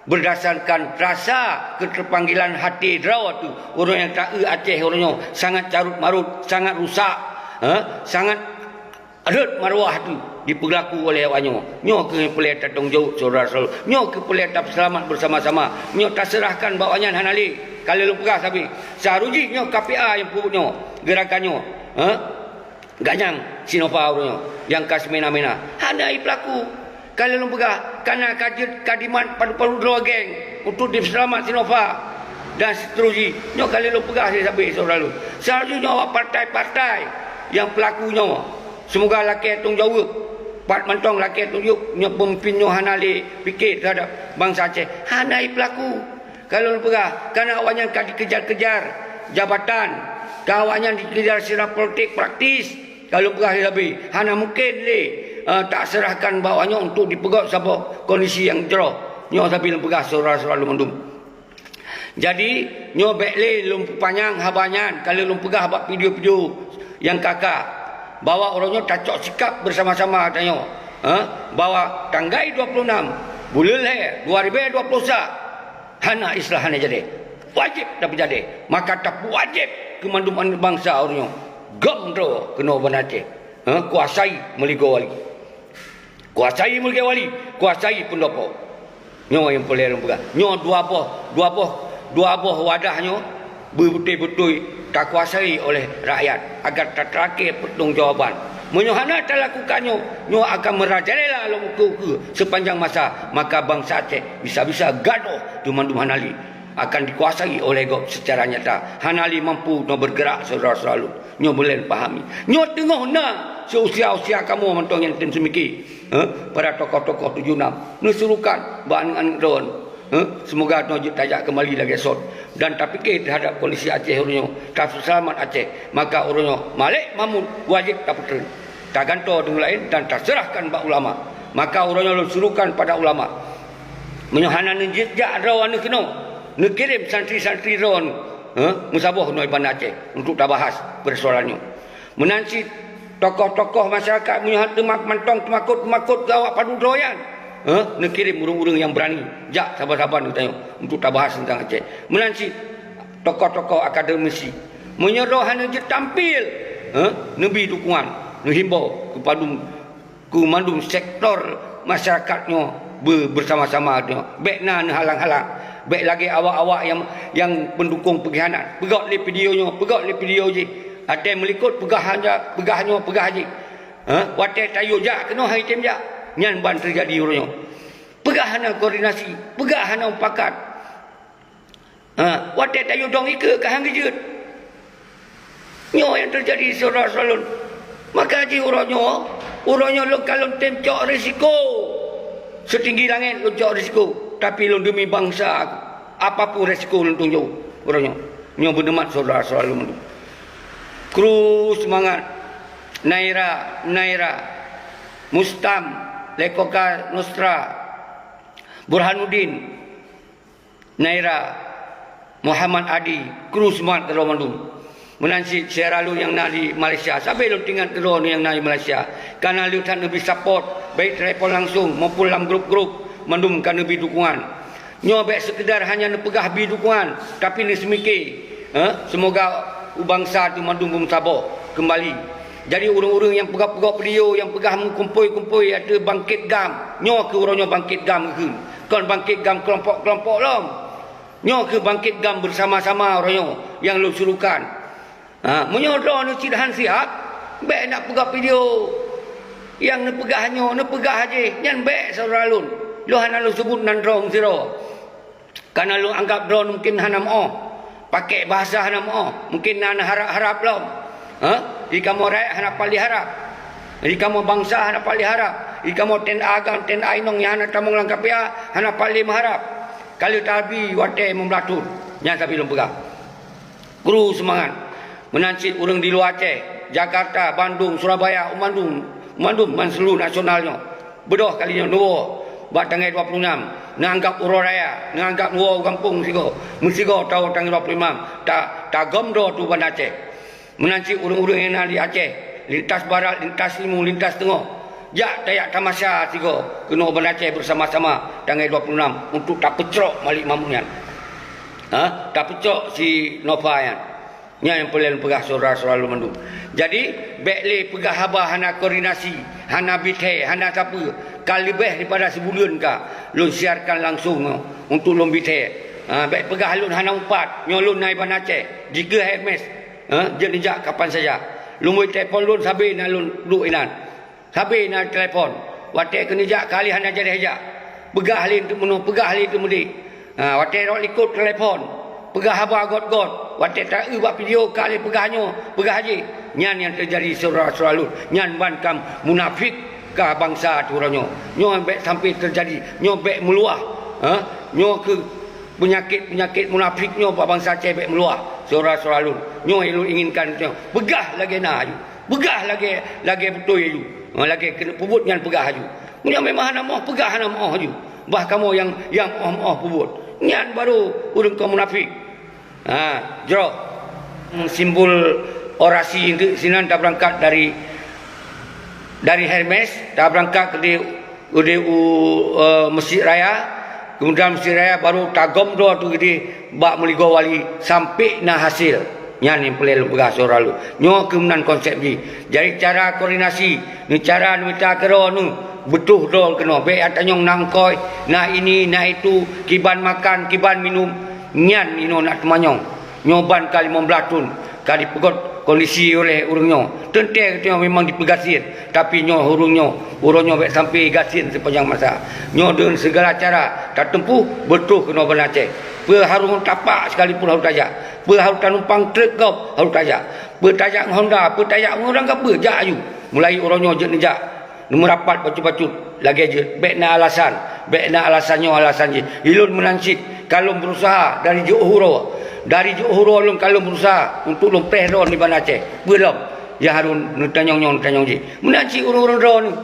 berdasarkan rasa keterpanggilan hati droe tu. Ureuëng nyang ta-eu Aceh uroe nyoe sangat carut marut, sangat rusak, ha? Sangat rhot marwah tu dipeulaku oleh awak nyoe. Nyoe keuh peureulée tatong jaweueb syedara-syedara. Nyoe keuh peureulée tapeuseulamat beusama-sama. Nyoe taseurahkan bak awaknyan hana lé. Ka lheueh lôn peugah sabe. Seuharôh jih nyoe K P A nyang peubuet nyoe, geurakan nyoe. Ha? Ganyang Sinova uroe nyoe nyang ka seumena-mena. Hana ipeulaku. Ka lheueh lôn peugah, kana ka jeuet ka dimat padub-padub droe geng untuk dipeuseulamat Sinova dan seterusjih. Nyoe ka lheueh lôn peugah sabe syedara lôn. Seuharôh jih nyoe awak partai-partai nyang peulaku nyoe, seumoga lakée tong jaweueb. Pat mantong lakée tong jaweueb, nyoe peumimpin nyoe hana lé pike teuhadab bansa Aceh. Hana ipeulaku. Ka lôn peugah, kana awaknyan ka dikejar-kejar jabatan, ka awaknyan dikejar secara politik praktis. Ka lôn peugah lé sabe, hana mungken lé, eh, taseurahkan bak awaknyan untuk dipeugét saboh kondisi nyang jroh. Nyoe sabe lôn peugah syedara-syedara lôn mandum. Jadi, nyoe bék lé lôn peupanyang haba nyan, ka lheueh lôn peugah bak video-video nyang ka-ka, bahwa uroe nyoe tacok sikap beusama-sama tanyoe, eh, bahwa tanggai dua puluh enam buleuen lhée dua ribée dua puluh sa, hana istilah hana jadeh. Wajéb tapeujadeh. Maka tapeuwajéb keu mandum aneuk bansa uroe nyoe. Gom droe keunoe ban Aceh. Ha, kuasai meuligoe wali. Kuasai meuligoe wali. Kuasai peundopo. Nyoe nyang peureulée lôn peugah. Nyoe dua boh, dua boh, dua boh wadah nyoe beubeutôi-beutôi takuasai oleh rakyat agar tateurakée peutanggung jawaban. Meunyoe hana talakukan nyoe, nyoe akan meurajalela lom ukeue-ukeue sepanjang masa, maka bansa Aceh bisa-bisa gadôh teumandum hana lé akan dikuasai oleh gob secara nyata, hana lé mampu nyoe bergerak syedara-syedara lôn. Nyoe beulen pahami. Nyoe teungoh na seusia-usia kamoe mantong nyang tem seumike, eh, para tokoh-tokoh tujoh nam neusurukan bak aneuk-aneuk droe. Eh, seumoga nyoe jeuet tajak keumali lagée sot dan tapike teuhadab kondisi Aceh uroe nyoe, tapeuseulamat Aceh. Maka uroe nyoe malek mamut wajéb tapeutreun, tagantoe deungon laén dan taseurahkan bak ulama. Maka uroe nyoe lôn surukan pada ulama, meunyoe hana neujeuet jak droe aneuk keunoe, neukirém santri-santri droe aneuk, eh, meusaboh noe Banda Aceh untuk tabahas peursoalan nyoe. Meunan cit tokoh-tokoh masyarakat meunyoe hana teuma mantong teumakot-teumakot keu awak padub droe nyan, eh, neukirém ureuëng-ureuëng nyang beurani jak saban-saban geutanyoe untuk tabahas teuntang Aceh. Meunan cit tokoh-tokoh akademisi, meunyoe droe hana jeuet tampil, eh, neubi dukungan, neuhimbau keu padub keu mandum sektor masyarakat nyoe be-, beusama-sama nyoe. Bék na neuhalang-halang. Bék lagée awak-awak nyang, nyang meudukong peungkhianat. Peugét lé video nyoe, peugét lé video jih. Watée meulikot peugah hana, peugah nyoe, peugah jih. Ha? Watée tayue jak keunoe han item jak. Nyan ban teujadi uroe nyoe. Peugah hana koordinasi, peugah hana mupakat. Ha, watée tayue dong ikeue ka han geujeuet. Nyoe nyang teujadi syedara-syedara lôn. Maka jih uroe nyoe, uroe nyoe lôn ka lôn tem cok risiko. Seutinggi langét lôn cok risiko, tapi lôn deumi bansa aku. Apapun risiko lôn tunjok uroe nyoe. Nyoe beuneumat syedara-syedara lôn mandum. Kru seumangat, Naira, Naira, Mustam, Lekoka Nusra, Burhanuddin, Naira, Muhammad Adi, kru seumangat keudroe mandum. Meunan cit syedara lôn nyang na di Malaysia, sabe lôn teuingat keudroe nyang na di Malaysia. Kana lheueh that neubri support, baik telepon langsung maupun lam grup-grup, mandum ka neubri dukungan. Nyoe bék seukeudar hanya neupeugah bri dukungan, tapi neuseumike, eh, seumoga u bansa teuh mandum beumeusaboh keumbali. Jadi ureuëng-ureuëng nyang peugah-peugah video, nyang peugah meukumpôi-kumpôi ateueh bangkét GAM, nyoe kheueh uroe nyoe bangkét GAM geukheun. Kon bangkét GAM keulompok-keulompok lom. Nyoe kheueh bangkét GAM beusama-sama uroe nyoe nyang lôn surukan. Ha, meunyoe droeneuh cit han siab, bék nak peugah video nyang neupeugah nyoe, neupeugah jih, nyan bék syedara lôn. Lôn hana lôn seubut nan droe meusidroe. Kana lôn anggab droeneuh mungken hana meuoh, pakék bahasa hana meuoh, mungken na harab-harab lom. Ha? Di kamoe rakyat hana paléh harab. Di kamoe bansa hana paléh harab. Di kamoe TNA GAM, TNA inong nyang hana tamong lam kafé hana paléh meuharab. Ka lheueh tabi watée meublathon. Nyan sabe lôn peugah. Kru seumangat. Meunan cit ureuëng di luwa Aceh, Jakarta, Bandung, Surabaya, u mandum, u mandum ban seuluruh nasional nyoe. Beudôh kali nyoe neuwoe bak tanggai dua puluh enam, neuanggab uroe raya, neuanggab neuwoe u gampông meusigoe. Meusigoe tawoe tanggai dua puluh enam, ta-, tagom droe teuh u Banda Aceh. Meunan cit ureuëng-ureuëng nyang na di Aceh, lintas barat, lintas timu, lintas teungoh, jak tajak tamasa sigoe keunoe u Banda Aceh beusama-sama tanggai dua puluh enam untuk tapeucrok malik mamuk nyan. Ha? Tapeucrok si Nova nyan. Nyan nyang peureulée lôn peugah syedara-syedara lôn mandum. Jadi, bék lé peugah haba hana koordinasi, hana bithée, hana sapeue. Ka leubeh daripada sibuleuen ka lôn siarkan langsung nyoe untuk lôn bithée. Ha, bék peugah lôn hana mupat, nyoe lôn na i Banda Aceh, dikeue Hermes. Ha, jeuet neujak kapan saja. Lôn bri telepon lôn sabe na lôn duek inan. Sabe na telepon. Watée keuneuk jak, ka lheueh hana jadeh jak. Peugah lé teuk meunoe, peugah lé teuk meudéh. Ha, watée rot likot telepon, peugah haba gét-gét. Watée taeu bak video, ka lheueh peugah nyoe, peugah jih. Nyan nyang teujadi syedara-syedara lôn. Nyan ban ka munafék ka bansa teuh uroe nyoe. Nyoe bék sampai teujadi. Nyoe bék meuluah. Ha? Nyoe kheueh peunyakét-peunyakét munafék nyoe bak bansa Aceh bék meuluah. Syedara-syedara lôn. Nyoe nyang lôn inginkan nyoe. Peugah lagée na aju. Peugah lagée, lagée beutôi aju. Ha, lagée keuneuk peubuet nyan peugah aju. Meunyoe memang hana meuoh, peugah hana meuoh aju. Bah kamoe nyang, nyang meuoh-meuoh peubuet. Nyan barô ureuëng kon munafék. Ha, jroh. Simbol orasi untuk sinan tabeurangkat dari, dari Hermes, tabeurangkat keudeh udeh u, eh, Mesjid Raya, kemudian Mesjid Raya baru tagom droe teuh keudeh bak meuligoe wali sampai na hasil. Nyan nyang peureulée lôn peugah syedara lôn. Nyoe kheueh meunan konsep jih. Jadi cara koordinasi, neucara neumita keudroe neuh, beutôh droe keunoe. Bék atanyong na ongkoi, na ini, na itu, kiban makan, kiban minum. Nyan inoe nak teumanyong. Nyoe ban ka limong blaih thon ka dipeugét kondisi oleh ureuëng nyoe. Teuntée geutanyoe memang dipeugasien, tapi nyoe ureuëng nyoe, uroe nyoe bék sampai gasien sepanjang masa. Nyoe deungon segala cara tateumpuh beutôh keunoe Banda Aceh. Peue harôh tapak sekalipun harôh tajak. Peue harôh tanumpang treuk gob harôh tajak. Peue tajak ngon Honda, peue tajak ngon ureuëng ka peue, jak aju. Mulai uroe nyoe jeuet neujak. Neumeurapat bacut-bacut lagée jeuet. Bék na alasan, bék na alasan nyoe alasan jih. Ilôn meunan cit ka lôn beurusaha dari jiôh uroe. Dari jiôh uroe lôn ka lôn beurusaha untuk lôn preh droe nibak Aceh. Peue lom nyang harôh neutanyong nyoe neutanyong jih. Meunan cit ureuëng-ureuëng droe nyoe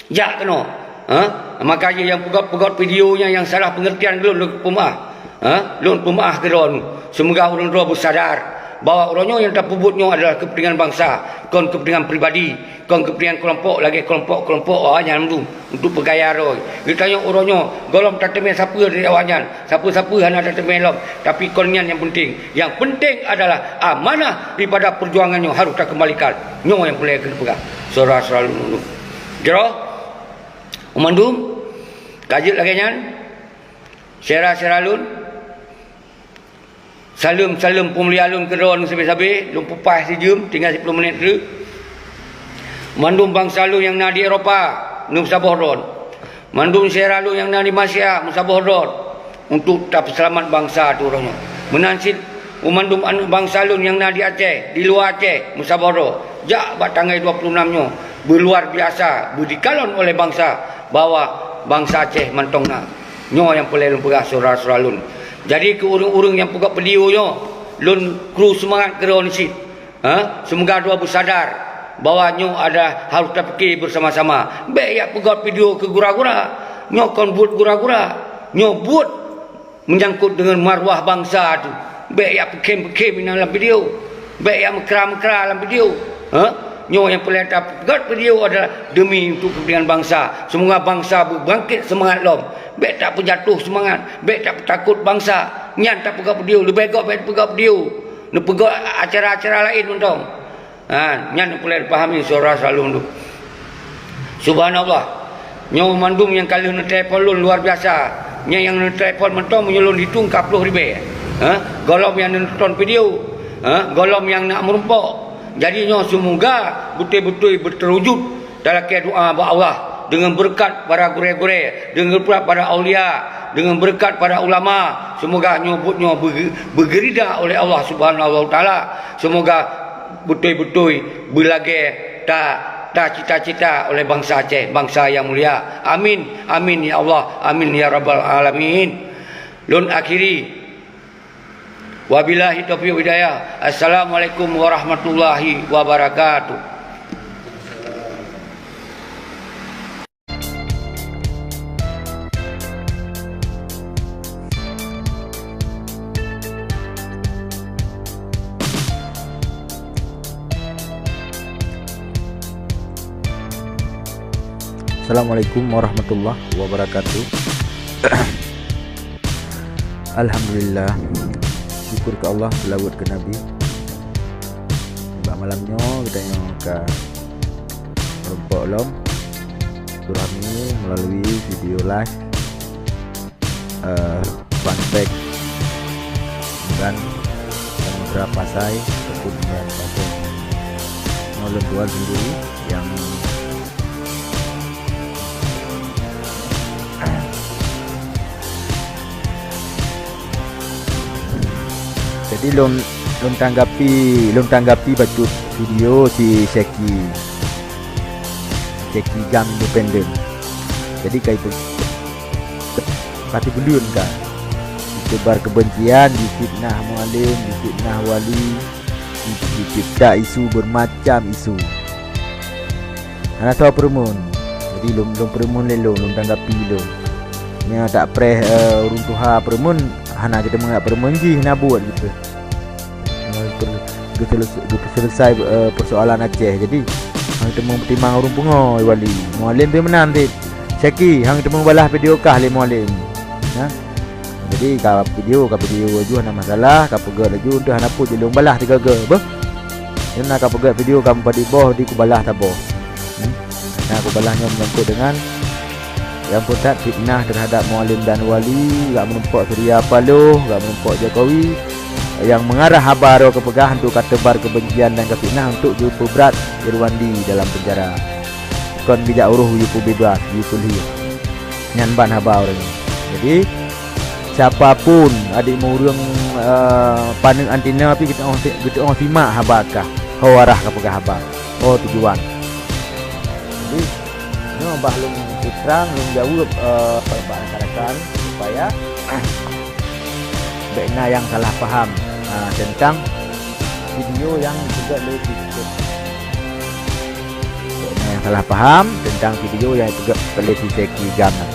jak keunoe. Ha? Maka jih nyang peugét-peugét video nyan nyang salah peungeurtian lôn, lôn peumeuáh. Ha? Lôn peumeuáh keu droe nyoe. Seumoga ureuëng droe beusadar bahwa uroe nyoe nyang tapeubuet nyoe adalah keupeuntengan bansa, kon keupeuntengan pribadi. Kon keupeuntengan keulompok lagée keulompok-keulompok awaknyan mandum untuk peugaya droe. Geutanyoe uroe nyoe gohlom tateumé sapeue dari awaknyan, sapeue-sapeue hana tateumé lom, tapi kon nyan nyang peunteng. Nyang peunteng adalah amanah daripada peujuangan nyoe harôh takeumbalikan. Nyoe nyang peureulée keuneuk peugah. Syedara-syedara lôn, jroh u mandum, ka jeuet lagée nyan, syedara-syedara lôn. Saleuem-saleuem peumulia lôn keudroe nyoe sabe-sabe, lôn peupaih sijeuem, tinggai siploh minét treuk. Mandum bansa lôn nyang na di Eropa, neumeusaboh droe. Mandum syedara lôn nyang na di Malaysia, meusaboh droe untuk tapeuseulamat bansa teuh uroe nyoe. Meunan cit u mandum aneuëk bansa lôn nyang na di Aceh, di luwa Aceh, meusaboh droe. Jak bak tanggai dua puluh enam nyoe, beuluar biasa, beudikalon oleh bansa bahwa bansa Aceh mantong na. Nyoe nyang peureulée lôn peugah syedara-syedara lôn. Jadi keu ureuëng-ureuëng nyang peugah video nyoe, lôn kru seumangat keudroe nyoe cit. Ha? Seumoga droe beusadar bahwa nyoe adalah harôh tapike beusama-sama. Bék jak peugét video keu gura-gura. Nyoe kon buet gura-gura. Nyoe buet Menyangkut dengan maruah bangsa tu, bék yak peukhém-peukhém inan lam video. Bék yak meukra-meukra lam video. Ha? Nyoe nyang peureulée tapeugét video adalah demi untuk kepentingan bangsa. Semoga bangsa beubangkit seumangat lom. Bék tapeujatoh seumangat, bék tapeutakot bangsa. Nyan tapeugét video, leubeh gét bék tapeugét video. Neupeugét acara-acara laén mantong. Ha, nyan peureulée pahami syedara seumalum tu. Subhanallah. Nyoe mandum nyang ka lheueh neutelepon lôn luar biasa. Nyang, nyang neutelepon mantong meunyoe lôn hitong ka ploh ribée. Ha? Gohlom nyang neunonton video. Ha? Gohlom nyang nak meurumpok. Jadi nyoe semoga beutôi-beutôi beuteurujud talakée doa bak Allah deungon beureukat para gurée-gurée, deungon beureukat para aulia, deungon beureukat para ulama. Semoga nyoe buet nyoe beuge-, beugeurida oleh Allah Subhanahu wa Taala. Semoga beutôi-beutôi beulagée ta, tacita-cita oleh bansa Aceh, bansa nyang mulia. Amin, amin ya Allah, amin ya rabbal alamin. Lôn akhiri. Wabillahi taufiq wal hidayah. Assalamualaikum warahmatullahi wabarakatuh. Assalamualaikum warahmatullahi wabarakatuh. Alhamdulillah. Syukur keu Allah, seulaweuet keu Nabi. Bak malam nyoe geutanyoe ka meurumpok lom silaturahmi melalui video live, eh, fun fact dan samudra pasai ataupun nyan pasai. Nyoe lôn tuan sendiri nyang Jadi lôn, lôn tanggapi, lôn tanggapi bacut video si Syeki, Syeki Gam Independen. Jadi ka itu, ka teubeuleueng ka. Ditebar kebencian, difitnah mualim, difitnah wali, dicipta isu bermacam isu. Hana soe peureumeun. Jadi lôn, lôn peureumeun lé lôn, lôn tanggapi lôn. Meunyo tak preh, eh, ureuëng tuha peureumeun, hana geuteumé peureumeun jih na buet gitu. Geuseuleusa-, geupeuseuleusa, eh, persoalan Aceh. Jadi hana teumé peutimang ureuëng pungo wali. Mualim pih meunan cit. Syeki, hana teumé balah video kah lé mualim. Nah. Jadi ka video, ka video laju hana masalah, ka peugah laju untuk hana pun jilong balah tiga-tiga. Beuh. Nyang na ka peugah video ka meupadub boh di kubalah saboh. Hmm? Nah, kubalah nyoe menyangkut dengan yang pusat fitnah terhadap mualim dan wali, gak menumpok Surya Paloh, gak menumpok Jokowi, yang mengarah haba roh kepeugah untuk ka teubar kebencian dan kefitnah untuk jipeuberat Irwandi dalam penjara. Kon bijak uroh jipubeubaih, jipeulhie. Nyan ban haba ureuëng. Jadi, siapa pun adik ureuëng, eh, paneuk anti na pih geutu'oh, geutu'oh simak haba kah. Ho arah ka peugah haba. Ho tujuan. Jadi, nyoe bah lôn putrang, lôn jaweueb, eh, bak rakan-rakan supaya bék na nyang salah paham, ah, teuntang video nyang peugah lé Syeki. Bék na nyang salah paham teuntang video nyang peugah lé si Syeki Gam nyan.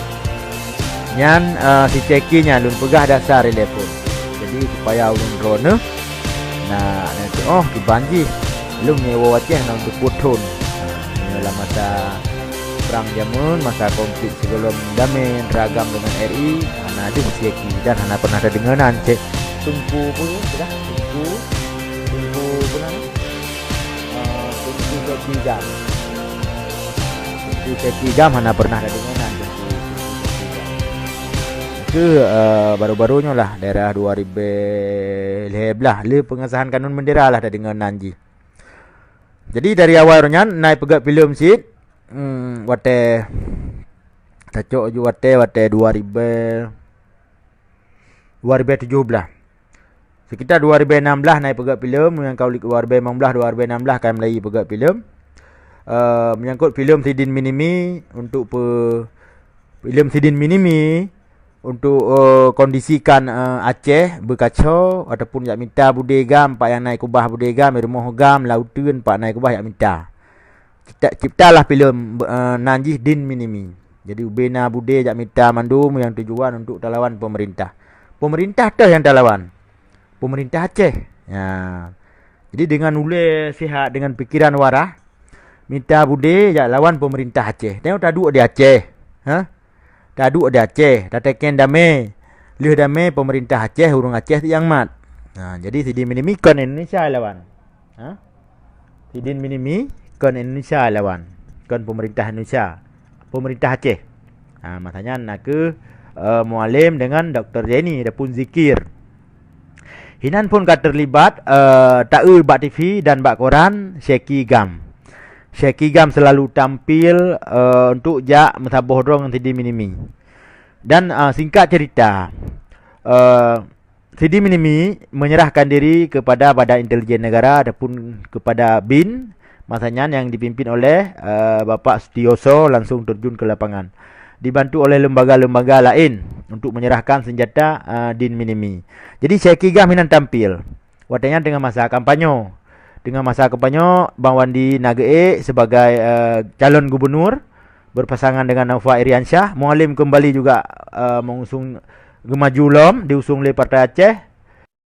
Nyan, ah, si Syeki nyan lôn peugah dasar ilée phon. Jadi, supaya ulôn droeneuh na, na teu'oh kiban jih. Lôn nyoe woe Aceh na dupeue thon. Nyoe lam masa prang jameun, masa konflik sigohlom damé antara Gam deungon R I, hana deuh si Syeki dan hana pernah tadeungoe nan cit. Teungku peue, peugah? Teungku, Teungku peue nan? Ah, Teungku Syeki Gam. Teungku Syeki Gam hana pernah tadeungoe nan, Teungku, Teungku Syeki Gam. Keu, eh, baru-baru nyoe lah, daerah dua ribu lhèe blah, lé pengesahan kanun bendera lah tadeungoe nan jih. Jadi, dari awai uroe nyan, na ipeugét filem cit, hmm, watèe tacok ju watèe, watèe dua ribu, dua ribu tujoh blah. Sekitar dua ribu enam blah na ipeugét filem, nyang ka ulik dua ribu enam blah, dua ribu enam blah ka mulai ipeugét filem. Eh, menyangkut filem Sidin Minimi untuk pe-, filem Sidin Minimi untuk, eh, kondisikan, eh, Aceh beukacau ataupun jak mita budé GAM, pat nyang na ikubah budé GAM, rumoh GAM, lam uteuen, pat na ikubah jak mita. Cipta, ciptalah filem, eh, nan jih Din Minimi. Jadi, ubé na budé jak mita mandum nyang tujuan untuk talawan pemerintah. Pemerintah teuh nyang talawan. Pemerintah Aceh. Ya. Jadi dengan ulée sihat, dengan pikiran waras, mita budé jak lawan pemerintah Aceh. Tengok taduek di Aceh. Ha? Taduek di Aceh, tatekén damé. Lheueh damé pemerintah Aceh, ureuëng Aceh tiang mat. Ha, jadi Sidin Minimi kon Indonesia lawan. Ha? Sidin Minimi kon Indonesia lawan. Kon pemerintah Indonesia. Pemerintah Aceh. Ha, masa nyan na kheueh, eh, Mualem dengan Doktor Zaini ataupun Zikir. Hinan phon ka terlibat, eh, taeu bak T V dan bak koran Syeki Gam. Syeki Gam selalu tampil, eh, untuk jak meusaboh droe ngon Sidin Minimi. Dan, eh, singkat cerita, eh, Sidin Minimi menyerahkan diri kepada Badan Intelijen Negara ataupun kepada BIN masa nyan yang dipimpin oleh, eh, Bapak Sutioso langsung terjun ke lapangan, dibantu oleh lembaga-lembaga lain untuk menyerahkan senjata, eh, Din Minimi. Jadi Syeki Gam hinan tampil. Watée nyan teungoh masa kampanye. Teungoh masa kampanye, Bang Wandi na geuék sebagai, eh, calon gubernur berpasangan dengan Naufal Iriansyah. Mualem kembali juga, eh, mengusung, geumaju lom, diusung lé Partai Aceh,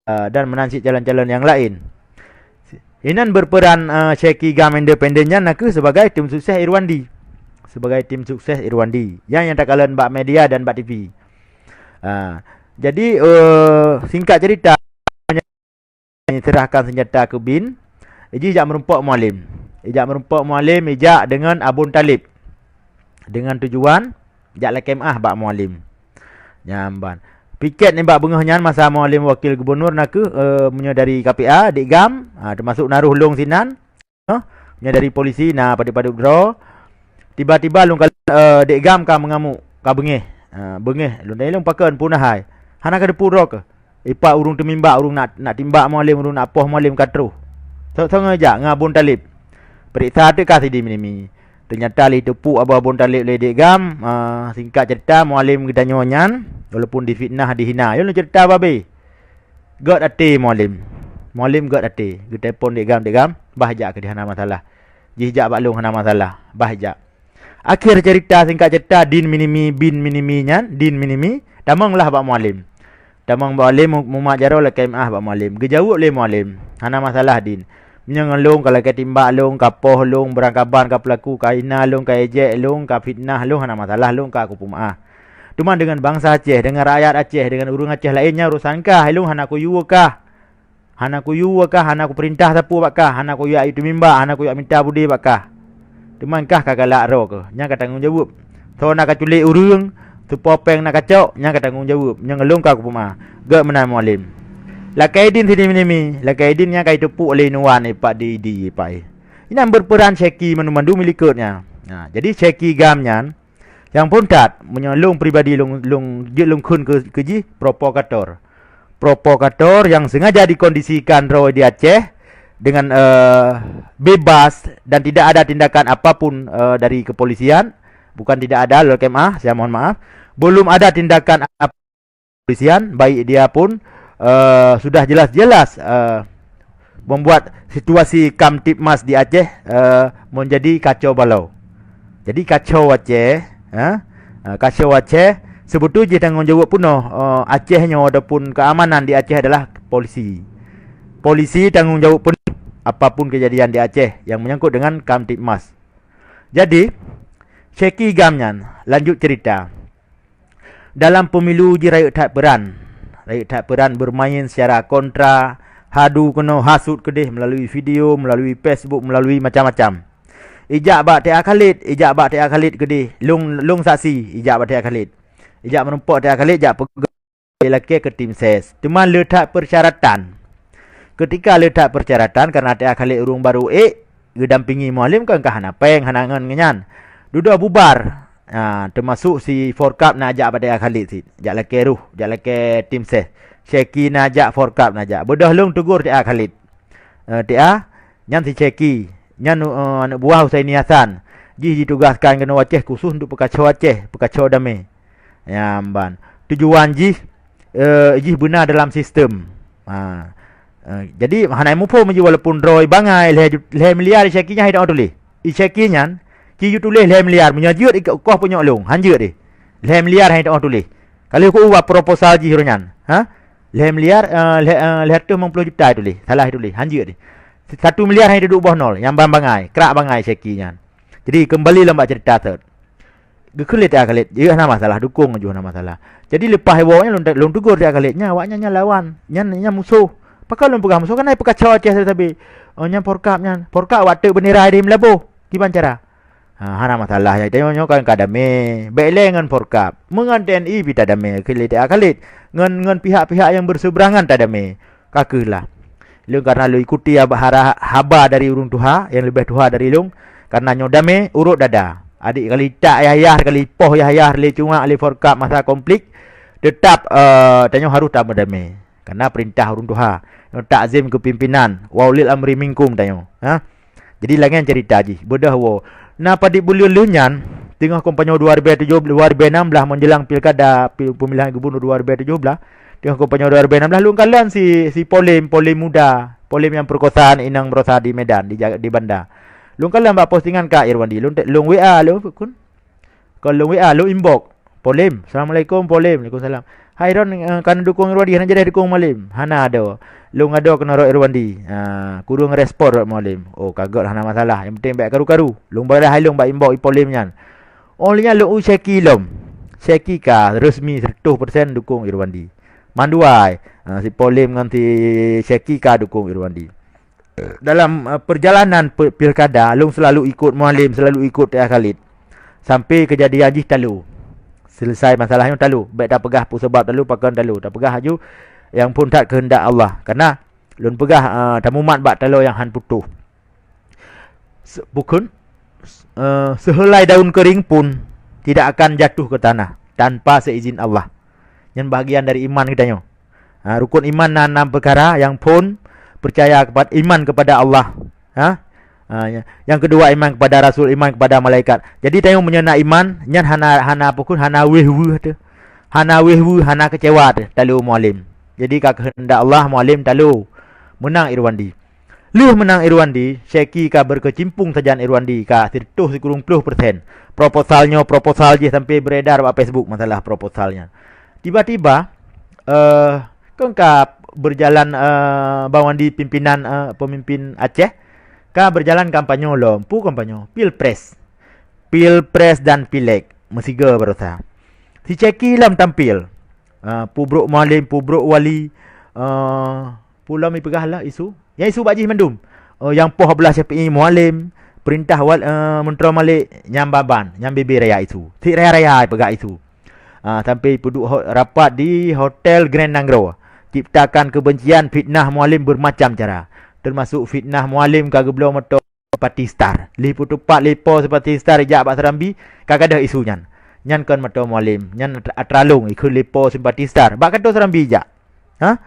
eh, dan meunan cit calon-calon nyang laén. Inan berperan, eh, Syeki Gam independen nyan nakeuh sebagai tim sukses Irwandi. Sebagai tim sukses Irwandi. Nyang, nyang takalon bak media dan bak T V. Ah, jadi, eh, singkat cerita, serahkan senjata keu BIN, ijih jak meurumpok Mualem. Ijak meurumpok Mualem, ijak dengan Abon Taleb. Dengan tujuan, jak lakée meuáh bak Mualem. Nyan ban. Piket nibak beungoh nyan masa Mualem wakil gubernur nakeuh, eh, meunyoe dari K P A, Dek Gam, ha, termasuk naroh lôn sinan. Nyoe dari polisi na padub-padub droe. Tiba-tiba lôn kalon, eh, Dek Gam ka meungamuk, ka beungéh. Ha, beungéh, lôn tanyong lôn pakon peue na hai. Hana ka teupeue droe keuh. Ipat ureuëng teumimbak, ureuëng nak, nak timbak Mualem, ureuëng nak poh Mualem ka troh. Soe-soe ngon jak ngon Abon Taleb. Peuriksa teuk ka Sidin Minimi. Teunyata lé teupuk Abon Taleb lé Dek Gam, ah, singkat cerita Mualem geutanyoe nyan, walaupun difitnah, dihina. Nyoe lôn cerita babeh. Gét até Mualem. Mualem gét até. Geutelepon Dek Gam, Dek Gam, bah jak keudeh hana masalah. Jih jak bak lôn hana masalah. Bah jak. Akhé cerita singkat cerita, Din Minimi, Bin Minimi nyan, Din Minimi, tamong lah bak Mualem. Tamong bak Mualem, mu-, mumat jaroe lakée meuáh bak Mualem. Geujaweueb lé Mualem, "Hana masalah, Din. Meunyoe ngon lôn ka lakée timbak lôn, ka poh lôn, beurangkaban ka peulaku, ka hina lôn, ka ejek lôn, ka fitnah lôn, hana masalah, lôn ka kupeumeuáh. Teuma deungon bansa Aceh, deungon rakyat Aceh, deungon ureuëng Aceh laén nyan urosan kah, lôn hana kuyue kah. Hana kuyue kah, hana kupeurintah sapeue bak kah, hana kuyue aju teumimbak, hana kuyue minta budé bak kah. Teuma kah ka galak droe keuh, nyan ka tanggong jaweueb. Soe na ka culek ureuëng, soe po péng na ka cok, nyan ka tanggong jaweueb. Nyoe ngon lôn ka kupeumeuáh." Gét meunan Mualem. Lakée Din Sidin Minimi, lakée Din nyan ka jiteupuk lé inuwan ipat di, di ipat. Inan berperan Syeki mandum-mandum i likot nyan. Nah, jadi Syeki Gam nyan, nyang phon that, meunyoe lôn pribadi lôn, lôn jeuet lôn kheun keu, keu jih provokator. Provokator yang sengaja dikondisikan droe di Aceh dengan, eh, bebas dan tidak ada tindakan apapun, eh, dari kepolisian. Bukan tidak ada, lôn lakée meuáh, saya mohon maaf. Belum ada tindakan ap-, kepolisian, baik dia pun, eh, sudah jelas-jelas, eh, membuat situasi Kamtibmas di Aceh, eh, menjadi kacau balau. Jadi kacau Aceh, eh, eh, kacau Aceh, sebetulnya tanggong jaweueb peunoh, eh, Aceh nyoe ataupun keamanan di Aceh adalah polisi. Polisi tanggong jaweueb peunoh apapun kejadian di Aceh yang menyangkut dengan Kamtibmas. Jadi, Syeki Gam nyan, lanjut cerita. Dalam pemilu jih rayeuk that peuran. Rayeuk that peuran bermain secara kontra, hadu keunoe, hasut keudeh melalui video, melalui Facebook, melalui macam-macam. Ijak bak T A Khalid, ijak bak T A Khalid keudeh, lôn, lôn saksi, ijak bak T A Khalid. Ijak meurumpok T A Khalid, jak peugah lakée keu tim ses. Teuma le that persyaratan. Ketika le that persyaratan, karena T A Khalid ureuëng barô ék, geudampingi Mualem kan ka hana péng, hana ngon nyan. Dudoe bubar. Ha, termasuk si Forkap na jak bak T A Khalid cit. Jak lakée roh, jak lakée tim ses. Syeki na jak, Forkap na jak. Beudôh lôn tegur T A Khalid. Eh, T A, nyan si Syeki. Nyan, eh, aneuk buah Husaini Hasan. Jih jitugaskan keunoe Aceh khusus untuk peukaco Aceh, peukaco damé. Nyan ban. Tujuan jih, eh, jih beuna dalam sistem. Ha. Eh, jadi, hana muphom jih walaupun droe bangai lhée ju-, lhée miliar Syeki nyan hai teuh tuléh. I Syeki nyan, ci ju tuléh lhée miliar, meunyoe jeuet i koh punyok lôn, han jeuet deh. Lhée miliar hai teuh tuléh. Ka lheueh ku ubah proposal jih uroe nyan. Ha? Lhèe miliar, eh, lhèe, eh, lhèe reutôh limong ploh juta tuléh. Salah tuléh. Hanjeuet deh. Satu miliar hana duek boh nol. Nyang ban bangai. Krak bangai Syeki nyan. Jadi, keumbali lom bak ceurita thot. Geukheun lé T A Khalid, "Jeuet hana masalah, dukong jeuet hana masalah." Jadi, leupah iwoe nyan lôn, lôn teugor T A Khalid, "Nyan, awaknyan nyan lawan. Nyan, nyan musoh." Pakon lôn peugah musoh? Kan na peukaco Aceh sabe-sabe. "Oh, nyan Forkap nyan. Forkap awak teuk beundera di Meulaboh. Kiban cara?" Ha, hana masalah, tanyoe nyoe kan ka damé. Bèk lé ngon Forkap. Meungon T N I pih tadamé, kheun lé T A Khalid. Ngon, ngon pihak-pihak nyang berseuberangan tadamé. Ka keuh lah. Lôn karena lôn ikuti haba, hara-, haba dari ureueng tuha nyang leubeh tuha dari lôn. Karena nyoe damé, urot dada. Adik kali tak yah-yah, kali poh yah-yah, lé cungak, lé Forkap masa konflik. Teutap, eh, tanyoe harôh tameudamé. Karena peurintah ureueng tuha. Nyoe takzim keu pimpinan, wa ulil amri minkum tanyoe. Ha? Jadi, laén ceurita jih, beudôh woe. Na padit buleuen lheueh nyan, teungoh kampanye dua ribèe tujoh, dua ribèe nam blah menjelang pilkada, pi-, pemilihan gubernur dua ribèe tujoh blah, teungoh kampanye dua ribèe nam blah, lôn kalon si, si Polem, Polem muda, Polem nyang perkosaan inong baroesa di Medan, di Ja-, di Banda. Lôn kalon bak postingan ka Irwandi, lôn te-, lôn W A lôn, kun. Kon lôn W A, lôn inbox. "Polem, assalamualaikum, Polem." "Waalaikumsalam." "Hai Ron, eh, ka neudukong Irwandi, hana jadeh dukong Mualem?" "Hana adoe. Lôn adoe keunoe rot Irwandi. Ah, kureueng respon rot Mualem." "Oh, ka gèt hana masalah. Nyang penting bèk karu-karu." Lôn balaih hai lôn bak inbox i Polem nyan. Oh, lheueh nyan lôn u Syeki lom. Syeki ka resmi seratus persen dukong Irwandi. Mandua, ah, si Polem ngon si Syeki ka dukong Irwandi. Dalam, eh, perjalanan pe-, pilkada, lôn selalu ikut Mualem, selalu ikut T A Khalid. Sampai kejadian jih talo. Selesai masalah nyoe talo. Bèk tapeugah peue sabab talo, pakon talo. Tapeugah aju nyang phôn that keuheundak Allah. Karena lôn peugah, eh, tamumat bak talo nyang han putôh. Se-, bukon, eh, sehelai daun kering pun tidak akan jatuh ke tanah tanpa seizin Allah. Nyan bahagian dari iman geutanyoe. Ha, rukun iman na enam peukara, nyang phôn, percaya kepa-, iman kepada Allah. Ha? Ha, nya-, nyang keudua, iman kepada Rasul, iman kepada malaikat. Jadi, tanyoe meunyoe na iman, nyan hana, hana apa kun, hana wéh-weuh teuh. Hana wéh-weuh, hana keucewa teuh, talo Mualem. Jadi, ka keuheundak Allah, Mualem talo. Meunang Irwandi. Lheueh meunang Irwandi, Syeki ka berkecimpung sajan Irwandi ka sireutoh sikureueng ploh persen. Proposal nyoe, proposal jih sampai beredar bak Facebook masalah proposal nyan. Tiba-tiba, eh, kon ka berjalan, eh, Bang Wandi pimpinan, eh, pemimpin Aceh, ka berjalan kampanye lom. Peue kampanye? Pilpres. Pilpres dan Pileg. Meusigoe baroesa. Si Syeki lom tampil. Eh, peubrok Mualem, peubrok Wali, eh, Peue lom ipeugah lah isu? Nyang isu bak jih mandum. Oh, nyang poh Abdullah Syafi'i Mualem, peurintah wal-, eh, Meuntroe Malik, nyang baban, nyang bebe raya isu. Sit raya-raya ipeugah isu. Ah, sampai peuduek ho-, rapat di Hotel Grand Nanggroe. Ciptakan kebencian, fitnah Mualem bermacam cara. Termasuk fitnah Mualem ka geubloe moto simpati star. Lheueh peutupat lé po simpati star ijak bak Serambi, ka gadôh isu nyan. Nyan kon moto Mualem, nyan atra-, atra lôn ikheun lé po simpati star. Bak kantô Serambi ijak. Ha?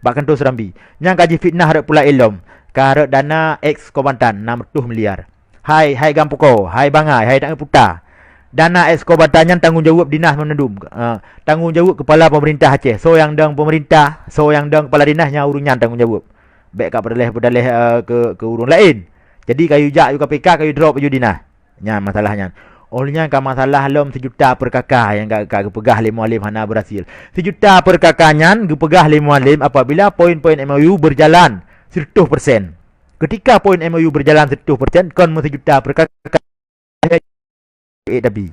Bak kantô Serambi. Nyang ka jifitnah rot pula ilom. Ka rot dana eks kombatan enam ratus miliar. Hai, hai Gampuko, hai Bangai, hai Tanggeuputa. Dana eks kombatan nyan tanggong jaweueb dinas mandum. Ah, tanggong jaweueb kepala pemerintah Aceh. Soe nyang dong pemerintah, soe nyang dong kepala dinas, nyan ureueng nyan tanggong jaweueb. Bèk ka peudaléh-peudaléh, eh, keu, keu ureueng laén. Jadi, kayue jak yue K P K, kayue drop yue dinas. Nyan masalah nyan. Oh lheueh nyan ka masalah lom sijuta per K K nyang ka, ka geupeugah lé Mualem hana berhasil. Sijuta per K K nyan geupeugah lé Mualem apabila poin-poin M O U berjalan seratus persen. Ketika poin M O U berjalan seratus persen, kon meusijuta per K K, eh, tapi.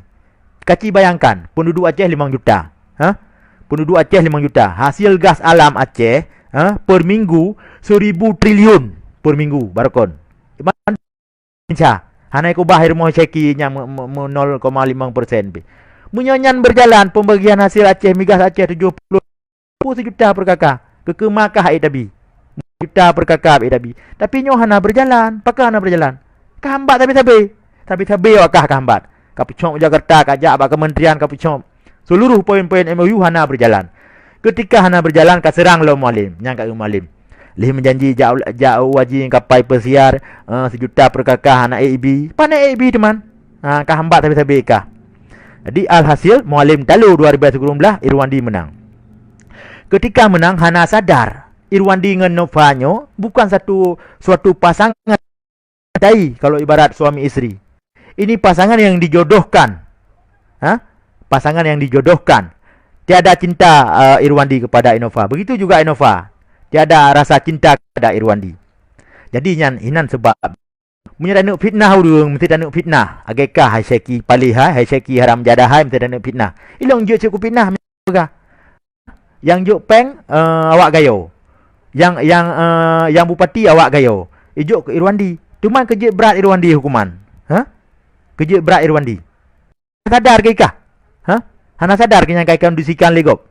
Kaci bayangkan, penduduk Aceh limong juta. Ha? Penduduk Aceh limong juta. Hasil gas alam Aceh, ha, per minggu seribu triliun per minggu, barokon. Insya, hana ikubah rumoh Syeki nyang me-, me-, me-, nol koma limong persen pih. Meunyoe nyan berjalan, pembagian hasil Aceh, migas Aceh tujoh ploh, sijuta per K K. Keukeue makah ék tabi. Juta per K K ék tabi. Tapi nyoe hana berjalan. Pakon hana berjalan? Ka hambat sabe-sabe. Sabe-sabe awak kah ka hambat. Ka peucok Jakarta, ka jak bak kementerian, ka peucok. Seluruh poin-poin M O U hana berjalan. Ketika hana berjalan, ka seurang lom Mualem. Nyan ka Mualem. Lheueh meujanji jak, jak u haji ngon kapai peusiar, eh, sijuta per K K hana ék ibi. Pane ék ibi teuma. Ha, ka hambat sabe-sabe kah. Jadi, alhasil, Mualem talo dua ribèe sikureueng blah, Irwandi meunang. Ketika meunang, hana sadar. Irwandi ngon Nova nyoe bukan satu, suatu pasangan. Dai, kalau ibarat suami isteri. Ini pasangan yang dijodohkan. Ha? Pasangan yang dijodohkan. Tiada cinta, eh, Irwandi kepada Innova. Begitu juga Innova. Tiada rasa cinta kepada Irwandi. Jadi nyan, inan sebab. Meunyoe taneuk fitnah ureuëng, mesti taneuk fitnah. Agakah hai Syeki palih hai, hai Syeki haram jadah hai, mesti taneuk fitnah. Ilong jeuet cit kufitnah, peugah. Nyang jok péng, eh, awak Gayo. Nyang, nyang, eh, nyang bupati awak Gayo. Ijok keu Irwandi. Teuma keujeuet brat Irwandi hukuman. Ha? Keujeuet brat Irwandi. Sadar keu ikah? Ha? Hana sadar keu nyang kai kondisikan lé gob?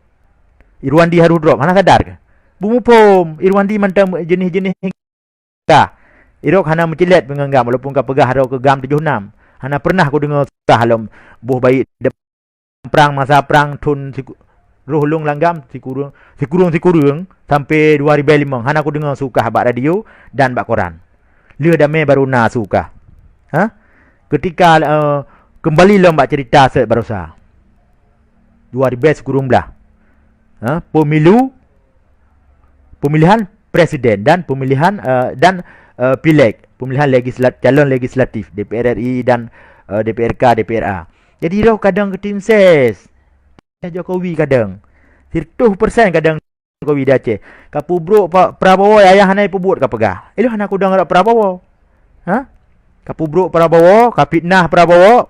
Irwandi harus drop. Hana sadar keu? Beumuphom, Irwandi mantong jeuneh-jeuneh ka. Irok hana meucilet ngon GAM, walaupun ka peugah droe keu GAM tujoh nam. Hana pernah kudeungoe sukah lom boh baik prang masa prang thon siku-, roh lôn lam GAM sikureueng, sikureueng-sikureueng sampai dua ribu lima. Hana kudeungoe sukah bak radio dan bak koran. Lheueh damé baru na sukah. Ha? Ketika, eh, kembali lom bak cerita set barosa. Dua ribu sikureueng blah. Ha? Pemilu, pemilihan presiden dan pemilihan, eh, dan, eh, pileg, pemilihan legislat-, calon legislatif D P R R I dan, eh, D P R K, D P R A. Jadi roh kadang keu tim ses. Jokowi kadang. Siratoh persen kadang Jokowi di Aceh. Ka peubrok Pa-, Prabowo ayah hana peubuet ka peugah. Ilong hana kudong rot Prabowo. Ha? Ka peubrok Prabowo, ka fitnah Prabowo.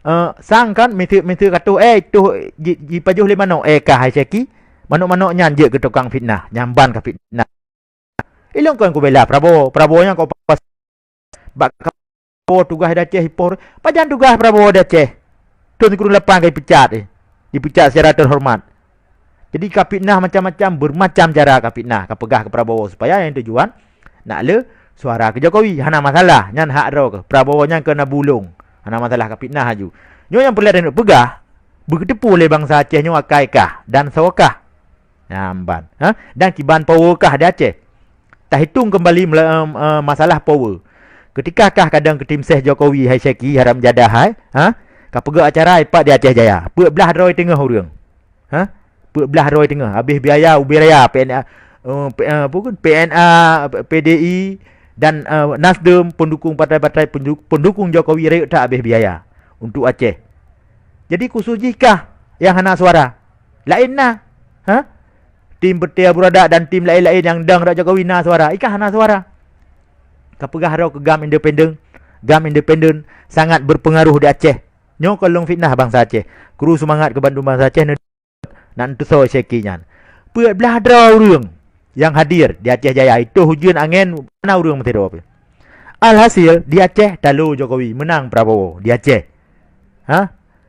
Eh, sang kan, meuteuk-meuteuk ka toh, eh, toh ji-, jipajoh lé manok, eh, ka hai Syeki. Manok-manok nyan jeuet keu tukang fitnah, nyan ban ka fitnah. Ilong kon kubela Prabowo, Prabowo nyan kok pas bak Prabowo tugaih di Aceh ipoh. Pajan tugaih Prabowo di Aceh? Thon sikureueng lapan ka dipecat, eh. Dipecat secara terhormat. Jadi ka fitnah macam-macam, bermacam cara ka fitnah, ka peugah keu Prabowo supaya nyang tujuan nak le suara keu Jokowi. Hana masalah, nyan hak droe keuh. Prabowo nyan keu na bulong. Hana masalah, ka fitnah laju. Nyoe nyang peureulée taneuk peugah, beuteupeu lé bansa Aceh nyoe akai kah dan soe kah. Nyan ban. Ha? Dan kiban power kah di Aceh. Tahitong kembali mela-, em, eh, masalah power. Ketika kah kadang keu tim ses Jokowi hai Syeki haram jadah hai, ha? Ka peugah acara ipat di Aceh Jaya. Peuet blah droe teungoh ureuëng. Ha? Peuet blah droe teungoh. Habéh biaya ubé raya P N A, eh, P-, eh, apa kan? P N A, P D I dan, eh, Nasdem pendukung partai-partai pendu-, pendukung Jokowi rayeuk that habéh biaya untuk Aceh. Jadi khusus jih kah nyang hana suara? Laén na. Ha? Tim Peuté Abu Radak dan tim laén-laén nyang dong rot Jokowi na suara. Ikah hana suara. Ka peugah droe keu GAM independen. GAM independen sangat berpengaruh di Aceh. Nyoe kon lôn fitnah bansa Aceh. Kru seumangat keu bandum bansa Aceh neu-, nak neutusoe Syeki nyan. Peuet blah droe ureuëng nyang hadir di Aceh Jaya. Itoh ujeuen angén, mana ureuëng meusidroe pih. Alhasil, di Aceh talo Jokowi, meunang Prabowo di Aceh. Ha?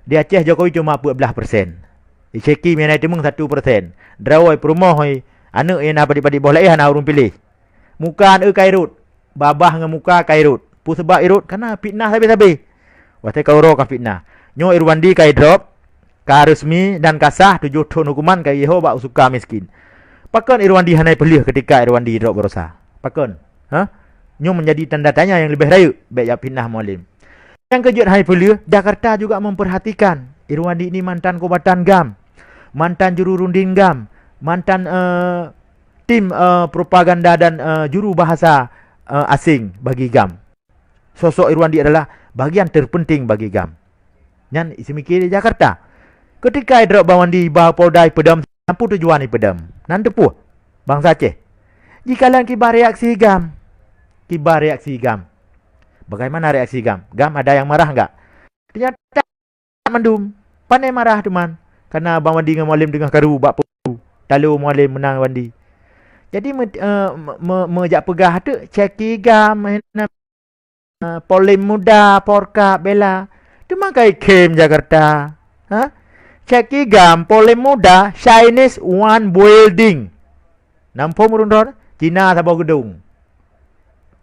Di Aceh Jokowi cuma peuet blah persen. Syeki meunan teumong satu persen. Droe peurumoh, aneuëk nyang na padit-padit boh laén hana ureuëng piléh. Muka aneuëk ka irot, babah ngon muka ka irot. Peue sabab irot? Karena fitnah sabe-sabe. Watée ka uroe ka fitnah. Nyoe Irwandi ka idrop, ka resmi dan ka sah tujoh thon hukuman ka iho bak suka miskin. Pakon Irwandi hana ipeuleueh ketika Irwandi idrop barosa? Pakon? Ha? Nyoe menjadi tanda tanya nyang leubeh rayeuk bék jak fitnah Mualem. Nyang keujeuet hai peuleueh, Jakarta juga memperhatikan. Irwandi ini mantan kombatan GAM, mantan juru runding GAM, mantan, eh, tim, eh, propaganda dan, eh, juru bahasa, eh, asing bagi GAM. Sosok Irwandi adalah bagian terpenting bagi GAM. Nyan iseumike di Jakarta. Ketika idrop Bang Wandi ba Polda ipeudom, sapeue tujuan ipeudom? Nan teupeue bansa Aceh. Jikalon kiban reaksi GAM. Kiban reaksi GAM. Bagaimana reaksi GAM? GAM ada yang marah enggak? Ternyata mandum. Pane marah teuma. Karena Bang Wandi ngon Mualem teungoh karu bak peue. Talo Mualem meunang Wandi. Jadi me-, eh, me-, me-, meujak peugah teuk Syeki GAM, eh, Polem Muda, Polkap, bela. Teuma kai khem Jakarta. Ha? Syeki GAM, Polem Muda, Chinese one building. Nam phom ureuëng droe, Cina saboh geudong.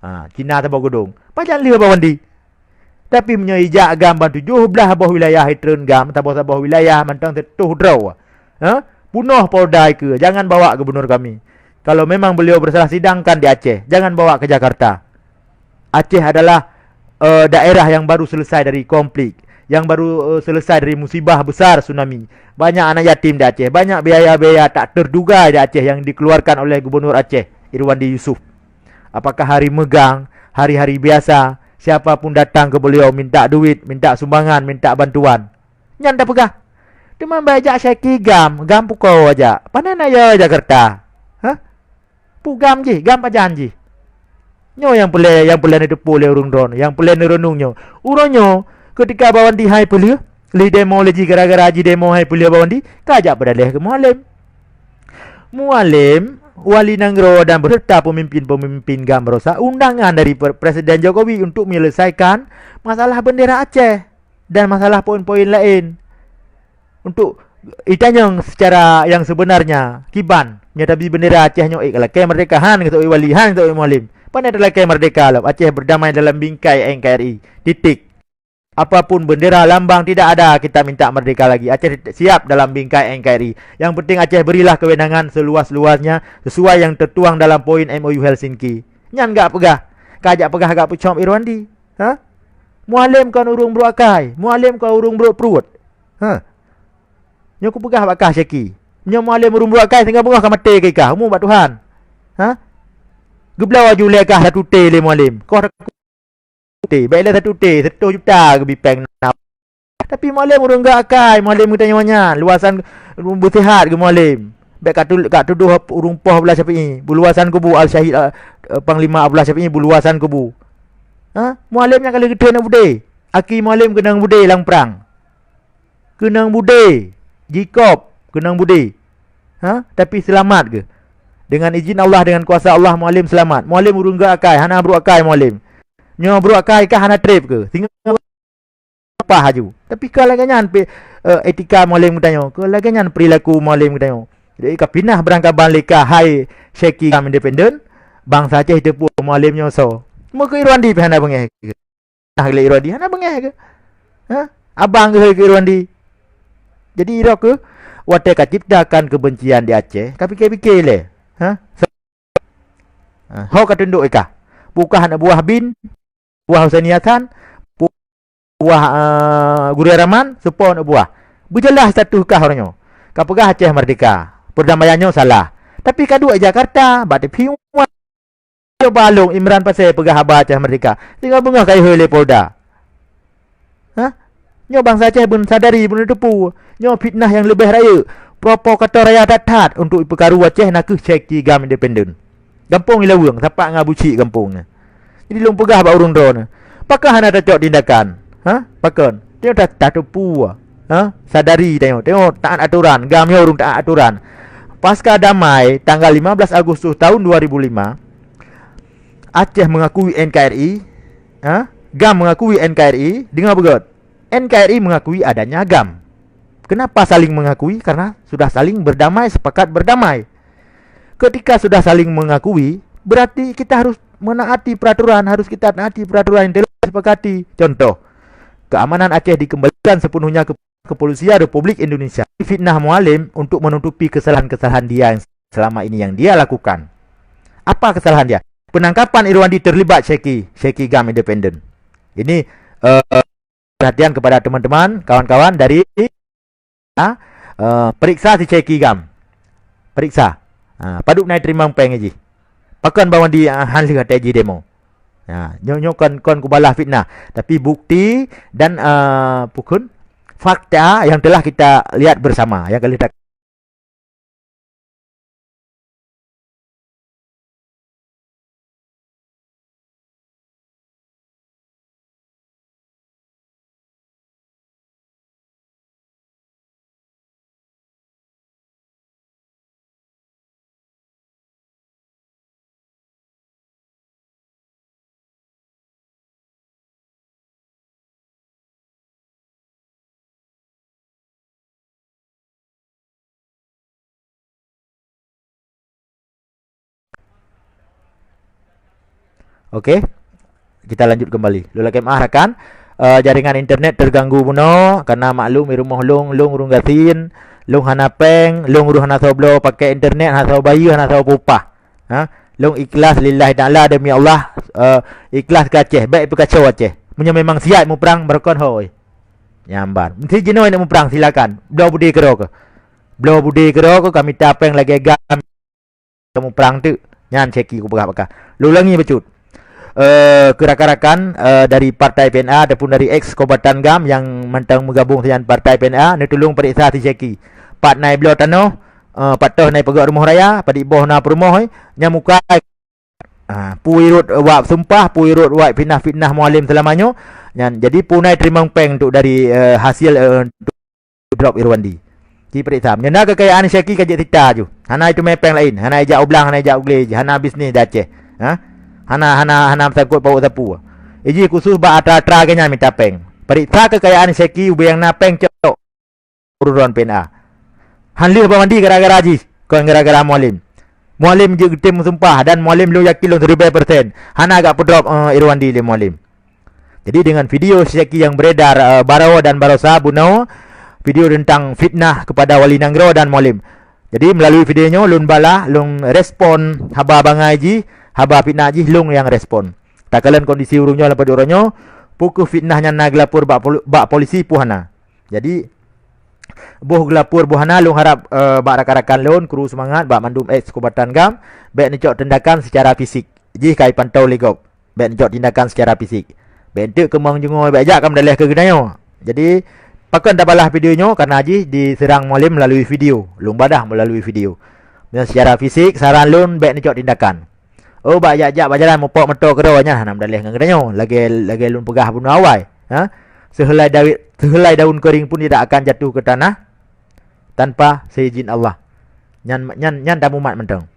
Ha, Cina saboh geudong. Pajan lheueh Bang Wandi. Tapi meunyoe ijak GAM ban tujoh blah boh wilayah itreun GAM, saboh-saboh wilayah mantong teutoh droe. Ha? Punoh Polda ikeue, jangan bawa gubernur kami. Kalau memang beliau bersalah, sidangkan di Aceh, jangan bawa ke Jakarta. Aceh adalah, eh, daerah yang baru selesai dari konflik, yang baru, eh, selesai dari musibah besar tsunami. Banyak anak yatim di Aceh, banyak biaya-biaya tak terduga di Aceh yang dikeluarkan oleh Gubernur Aceh, Irwandi Yusuf. Apakah hari megang, hari-hari biasa, siapa pun datang ke beliau minta duit, minta sumbangan, minta bantuan. Nyan tapeugah. Teuma bèk jak syaki GAM, GAM pukoe jak. Pane na ya Jakarta? Hah? Peue GAM jih, GAM pajan jih. Nyoe nyang peureulèe, nyang peureulèe neuteupeue lé ureueng droeneuh, nyang peureulèe neureunong nyoe. Uroe nyoe, keutika Bawandi hai peulheueh, lheueh demo lé jih gara-gara jidemo hai peulheueh Bawandi, ka jak peudalèh keu Mualem. Mualem, wali nanggroe dan beserta peumimpin-peumimpin GAM baroesa undangan dari Pre-, Presiden Jokowi untuk menyelesaikan masalah bendera Aceh dan masalah poin-poin laén. Untuk itanyong secara yang sebenarnya, kiban, nyoe tabi bendera Aceh nyoe ék lakèe merdeka, han geuseuôt wali, han geuseuôt Mualem. Pane talakèe merdeka lom, Aceh berdamai dalam bingkai N K R I. Titik. Apapun bendera lambang tidak ada, kita minta merdeka lagi. Aceh siap dalam bingkai N K R I. Yang penting Aceh berilah kewenangan seluas-luasnya sesuai yang tertuang dalam poin M O U Helsinki. Nyan gak peugah. Ka jak peugah gak peucom Irwandi. Ha? Mualem kon ureueng brok akai, Mualem kon ureueng brok pruet. Ha? Nyoe kupeugah bak kah syaki. Nyoe Mualem ureueng brok akai, singoh beungoh ka maté keu kah, umu bak Tuhan. Ha? Geubloe aju lé kah satu T lé Mualem. Koh T, bèk lé satu T, siratoh juta geubi péng na. Tapi Mualem ureueng gak akai, Mualem geutanyoe nyan, luwasan beusihat geuh Mualem. Bèk ka tu-, ka tudoh ureueng poh Abdullah Syafi'i, beuluwasan kubu Al-Syahid, eh, Panglima Abdullah Syafi'i beuluwasan kubu. Ha? Mualem nyang ka lheueh geutheun budé. Aki Mualem keunong budé lam prang. Keunong budé. Jikôb keunong budé. Ha? Tapi seulamat geuh. Dengan izin Allah, dengan kuasa Allah, Mualem seulamat. Mualem ureueng gak akai, hana brok akai Mualem. Nyoe brok akai kah hana trép keuh. Singoh pah aju. Tapi ka lagèe nyan pi-, eh, etika Mualem geutanyoe, ka lagèe nyan perilaku Mualem geutanyoe. Jadi ka pinah beurangkaban lé kah hai syaki GAM independen, bansa Aceh teupeu Mualem nyoe soe. Meukeue Irwandi pih hana beungèh keuh. Nah, lé Irwandi hana beungèh keuh. Ha? Abang keuh keu Irwandi. Jadi irok keuh watèe ka ciptakan kebencian di Aceh, ka pikir-pikir lé. Ha? Ha, ho ka tundok i kah. Bukah aneuk buah bin, buah Husaini Hasan, buah, eh, Gurèe Rahman, soe po aneuk buah. Beujeulaih status kah uroe nyoe. Ka peugah Aceh merdeka. Perdamaian nyoe salah. Tapi ka duek i Jakarta, bak T V One. Coba lôn Imran Pasè peugah haba Aceh merdeka. Singoh beungoh ka ihôi lé Polda. Hah? Nyoe bansa Aceh beuneusadari, beuneuteupeu. Nyoe fitnah nyang leubeh rayeuk. Provokator raya that-that untuk ipeukaru Aceh nakeuh syaki GAM independen. Gampông Ilaweueng, sapat ngon Abu Syik gampông nyan. Jadi lôn peugah bak ureueng droeneuh, pakon hana tacok tindakan? Ha? Pakon? Tanyoe ta-, tateupeue. Ha? Sadari tanyoe. Tanyoe taat atoran. GAM nyoe ureueng taat atoran. Pasca damai tanggal lima belas Agustus tahun dua ribu lima, Aceh mengakui N K R I. Ha? GAM mengakui N K R I. Dengar beugöt. N K R I mengakui adanya GAM. Kenapa saling mengakui? Karena sudah saling berdamai, sepakat berdamai. Ketika sudah saling mengakui, berarti kita harus menaati peraturan, harus kita taati peraturan yang telah disepakati. Contoh, keamanan Aceh dikembalikan sepenuhnya ke Kepolisian Republik Indonesia. Fitnah Mualem untuk menutupi kesalahan-kesalahan dia yang selama ini yang dia lakukan. Apa kesalahan dia? Penangkapan Irwandi terlibat syaki, syaki GAM independen. Ini, eh, perhatian kepada teman-teman, kawan-kawan dari, ha, eh, periksa si syaki GAM. Periksa. Ha, padub na iteurimong péng jih. Pakon Bawandi, ah, han lheueh watèe jih demo. Ha, nyoe, nyoe kon, kon kubalah fitnah, tapi bukti dan, eh, pakon fakta yang telah kita lihat bersama, yang telah kita Oke, kita lanjut kembali. Lôn lakèe meu'ah rakan, eh, jaringan internet terganggu bunoe karena maklum di rumoh lôn, lôn ureueng gasien, lôn hana péng, lôn ureueng hana soe bloe pakè internet, hana soe bayeue, hana soe upah. Ha? Lôn ikhlas lillahi ta'ala, demi Allah, eh, ikhlas keu Aceh, bèk ipeukaco Aceh. Meunyoe memang siat muprang, barokon hôi. Nyan ban. Meusti jinoe neuk muprang, silakan. Bloe budé keudroe keuh. Bloe budé keudroe keuh, ka mita péng lagèe GAM. Ka muprang teuk. Nyan syaki kupeugah bak kah. Lôn ulangi bacut. eh, keu rakan-rakan, eh, dari partai P N A ataupun dari eks kombatan GAM nyang mantong meugabong sinan partai P N A, neutulông peuriksa si Syeki. Pat na ibloe tanoh, eh, pat toh na ipeugöt rumoh raya, padit boh na peurumoh, eh, nyang muka, ah, peue rot wak sumpah, peue rot wak fitnah-fitnah Mualem seulama nyoe. Nyan, jadi peue na iteurimong péng untuk dari, eh, hasil, eh, untuk drop Irwandi. Ci peuriksa. Meunyoe na keukayaan Syeki ka jeuet sita ju. Hana iteumé péng laén, hana ijak u blang, hana ijak u glé, hana bisnis di Aceh. Ha? Hana, hana, hana meusangkot paut sapeue. Iji khusus bak atra-atra geuh nyan mita péng. Peuriksa keukayaan Syeki ubé nyang na péng cok urusan P N A. Han lheueh Bang Wandi gara-gara jih, kon gara-gara Mualem. Mualem jeuet geutem meusumpah dan Mualem lôn yakin lôn siribèe persen hana gak peudrop, eh, Irwandi lé Mualem. Jadi dengan video Syeki yang beredar, eh, baroe dan barosa bunoe, video tentang fitnah kepada Wali Nanggroe dan Mualem. Jadi melalui video nyoe lôn balah, lôn respon haba bangai jih, haba fitnah jih lôn nyang respon. Takalon kondisi ureuëng nyoe lam padub uroe nyoe, peu kheueh fitnah nyan na geulapor bak poli-, bak polisi peu hana. Jadi boh geulapor boh hana, lôn harab, eh, bak rakan-rakan lôn, kru seumangat, bak mandum eks kombatan GAM, bèk neucok tindakan secara fisik. Jih ka ipantau lé gob. Bèk neucok tindakan secara fisik. Bèk enteuk keumong jungôi, bèk jak ka meudaleh keu geutanyoe. Jadi, pakon tabalah video nyoe, karena jih diseurang Mualem melalui video. Lôn badah melalui video. Meunyoe secara fisik, saran lôn bèk neucok tindakan. Oh, bak jak-jak bak jalan mupok moto keudroe nyan hana meudaleh ngon geutanyoe. Lagèe, lagèe lôn peugah bunoe awai. Ha? Sehelai dawi-, sehelai daun kering pun tidak akan jatuh ke tanah tanpa seizin Allah. Nyan, nyan, nyan tamumat mantong.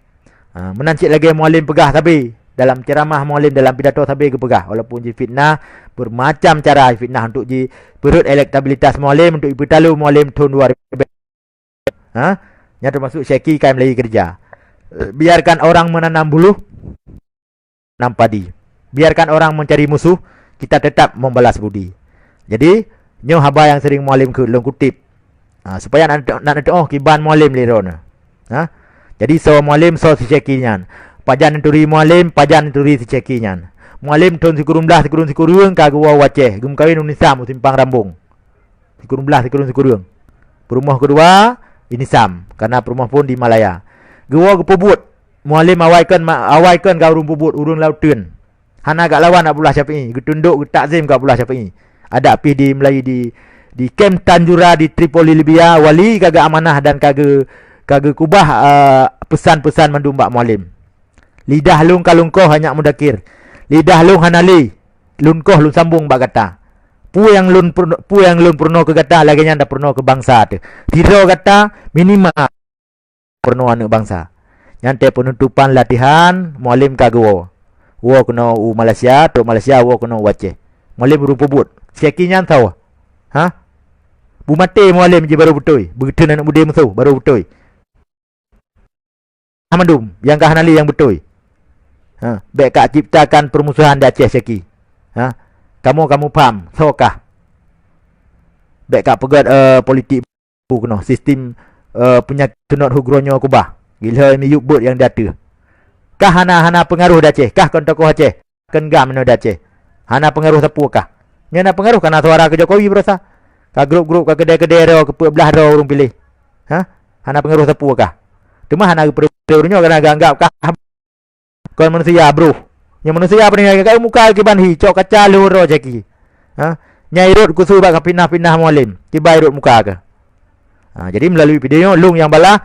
Ha, meunan cit lagèe Mualem peugah sabe, dalam ceramah Mualem dalam pidato sabe geupeugah, walaupun jifitnah, bermacam cara fitnah untuk jipeureuet elektabilitas Mualem, untuk jipeutalo Mualem thon dua ribu. Ha? Nyan teumasuk Syeki ka mulai keureuja. Eh, biarkan orang menanam buluh, nanam padi. Biarkan orang mencari musuh, kita tetap membalas budi. Jadi, nyoe haba nyang sering Mualem keu-, lôn kutip. Ha, supaya nak, nak neuteuoh kiban Mualem lé droeneuh. Ha? Jadi, soe Mualem, soe si Syeki nyan. Pajan neuturi Mualem, pajan neuturi si Syeki nyan. Mualem thon sikureueng blah sikureueng sikureueng ka geuwoe u Aceh, geumeukawen u Nisam u Simpang Rambong. Sikureueng blah sikureueng sikureueng. Peurumoh keudua di Nisam, karena peurumoh phon di Malaya. Geuwoe geupeubuet. Mualem awai kon ma-, awai kon ka ureuëng peubuet, ureuëng laôt teun. Hana gak lawan Abdullah Syafi'i, geutundok geutakzim keu Abdullah Syafi'i. Adak pih di Melayu di, di kem Tanjura di Tripoli Libya, Wali ka geuamanah dan ka geu-, ka geukubah, eh, peusan-peusan mandum bak Mualem. Lidah lôn ka lôn koh, hai Nyak Mudakir. Lidah lôn hana lé. Lôn koh lôn sambong bak gata. Peue nyang lôn peuruno-, peue nyang lôn peurunoe keu gata lagèe nyan tapeurunoe keu bansa teuh. Sidroe gata minimal peurunoe aneuëk bansa. Nyan teuh peunutupan latihan Mualem ka geuwoe. Woe keunoe u Malaysia, trok Malaysia woe keunoe u Aceh. Mualem ureuëng peubuet. Syeki nyan soe? Ha? Beumaté Mualem jih barô beutôi. Beugeutreun aneuëk mudé meusoh barô beutôi. Mandum nyang ka hana lé nyang beutôi. Ha, bèk ka ciptakan permusuhan di Aceh Syeki. Ha, kamoe ka mupham, soe kah. Bèk ka peugöt, eh, politik bu keunoe, sistem, eh, peunyakét sunat hu gronyo keubah. Gilhoi miyueb beuet nyang di ateueh. Kah hana, hana peungaroh di Aceh, kah kon tokoh Aceh. Kon GAM inoe di Aceh. Hana peungaroh sapeue kah. Nyan na peungaroh kana suara keu Jokowi barosa. Ka grup-grup, ka keudè-keudè droe, keu peuet blah droe ureuëng piléh. Ha? Hana peungaroh sapeue kah. Teuma hana geupeureulee ureuëng nyoe kana geuanggap kah kon manusia broh. Nyoe manusia peureulée geuanggap muka kiban hi, cok kaca lheueh droe Syeki. Ha? Nyai rot khusu bak ka fitnah-fitnah Mualem. Kiban rot muka kah. Ha, jadi melalui video nyoe, lôn nyang balah,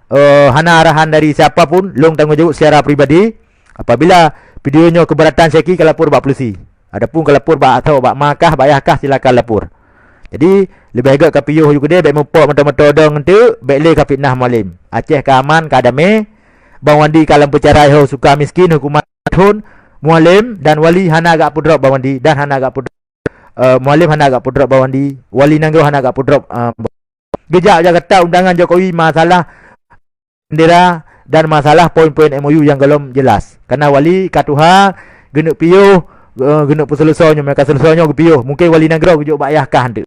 eh, hana arahan dari siapa pun, lôn tanggong jaweueb secara pribadi. Apabila video nyoe keberatan Syeki, ka lapor bak polisi. Adapun ka lapor bak atau bak ma kah, bak yah kah, silakan lapor. Jadi, leubeh gét ka piôh ju keudeh, bèk mupok moto-moto dong enteuk, bèk lé ka fitnah Mualem. Aceh ka aman, ka damé. Bang Wandi ka lam peucarai ho suka miskin, hukuman thon, Mualem dan Wali hana gak peudrop Bang Wandi dan hana gak peudrop eh, Mualem hana gak peudrop Bang Wandi, Wali Nanggroe hana gak peudrop, eh, geujak Jakarta undangan Jokowi masalah bendera dan masalah poin-poin M O U nyang golom jelas. Karena Wali ka tuha geuneuk piôh, eh, geuneuk peuseuleusoe nyoe, meuka seuleusoe nyoe geupiôh. Mungkin Wali Nanggroe geujok bak yah kah enteuk.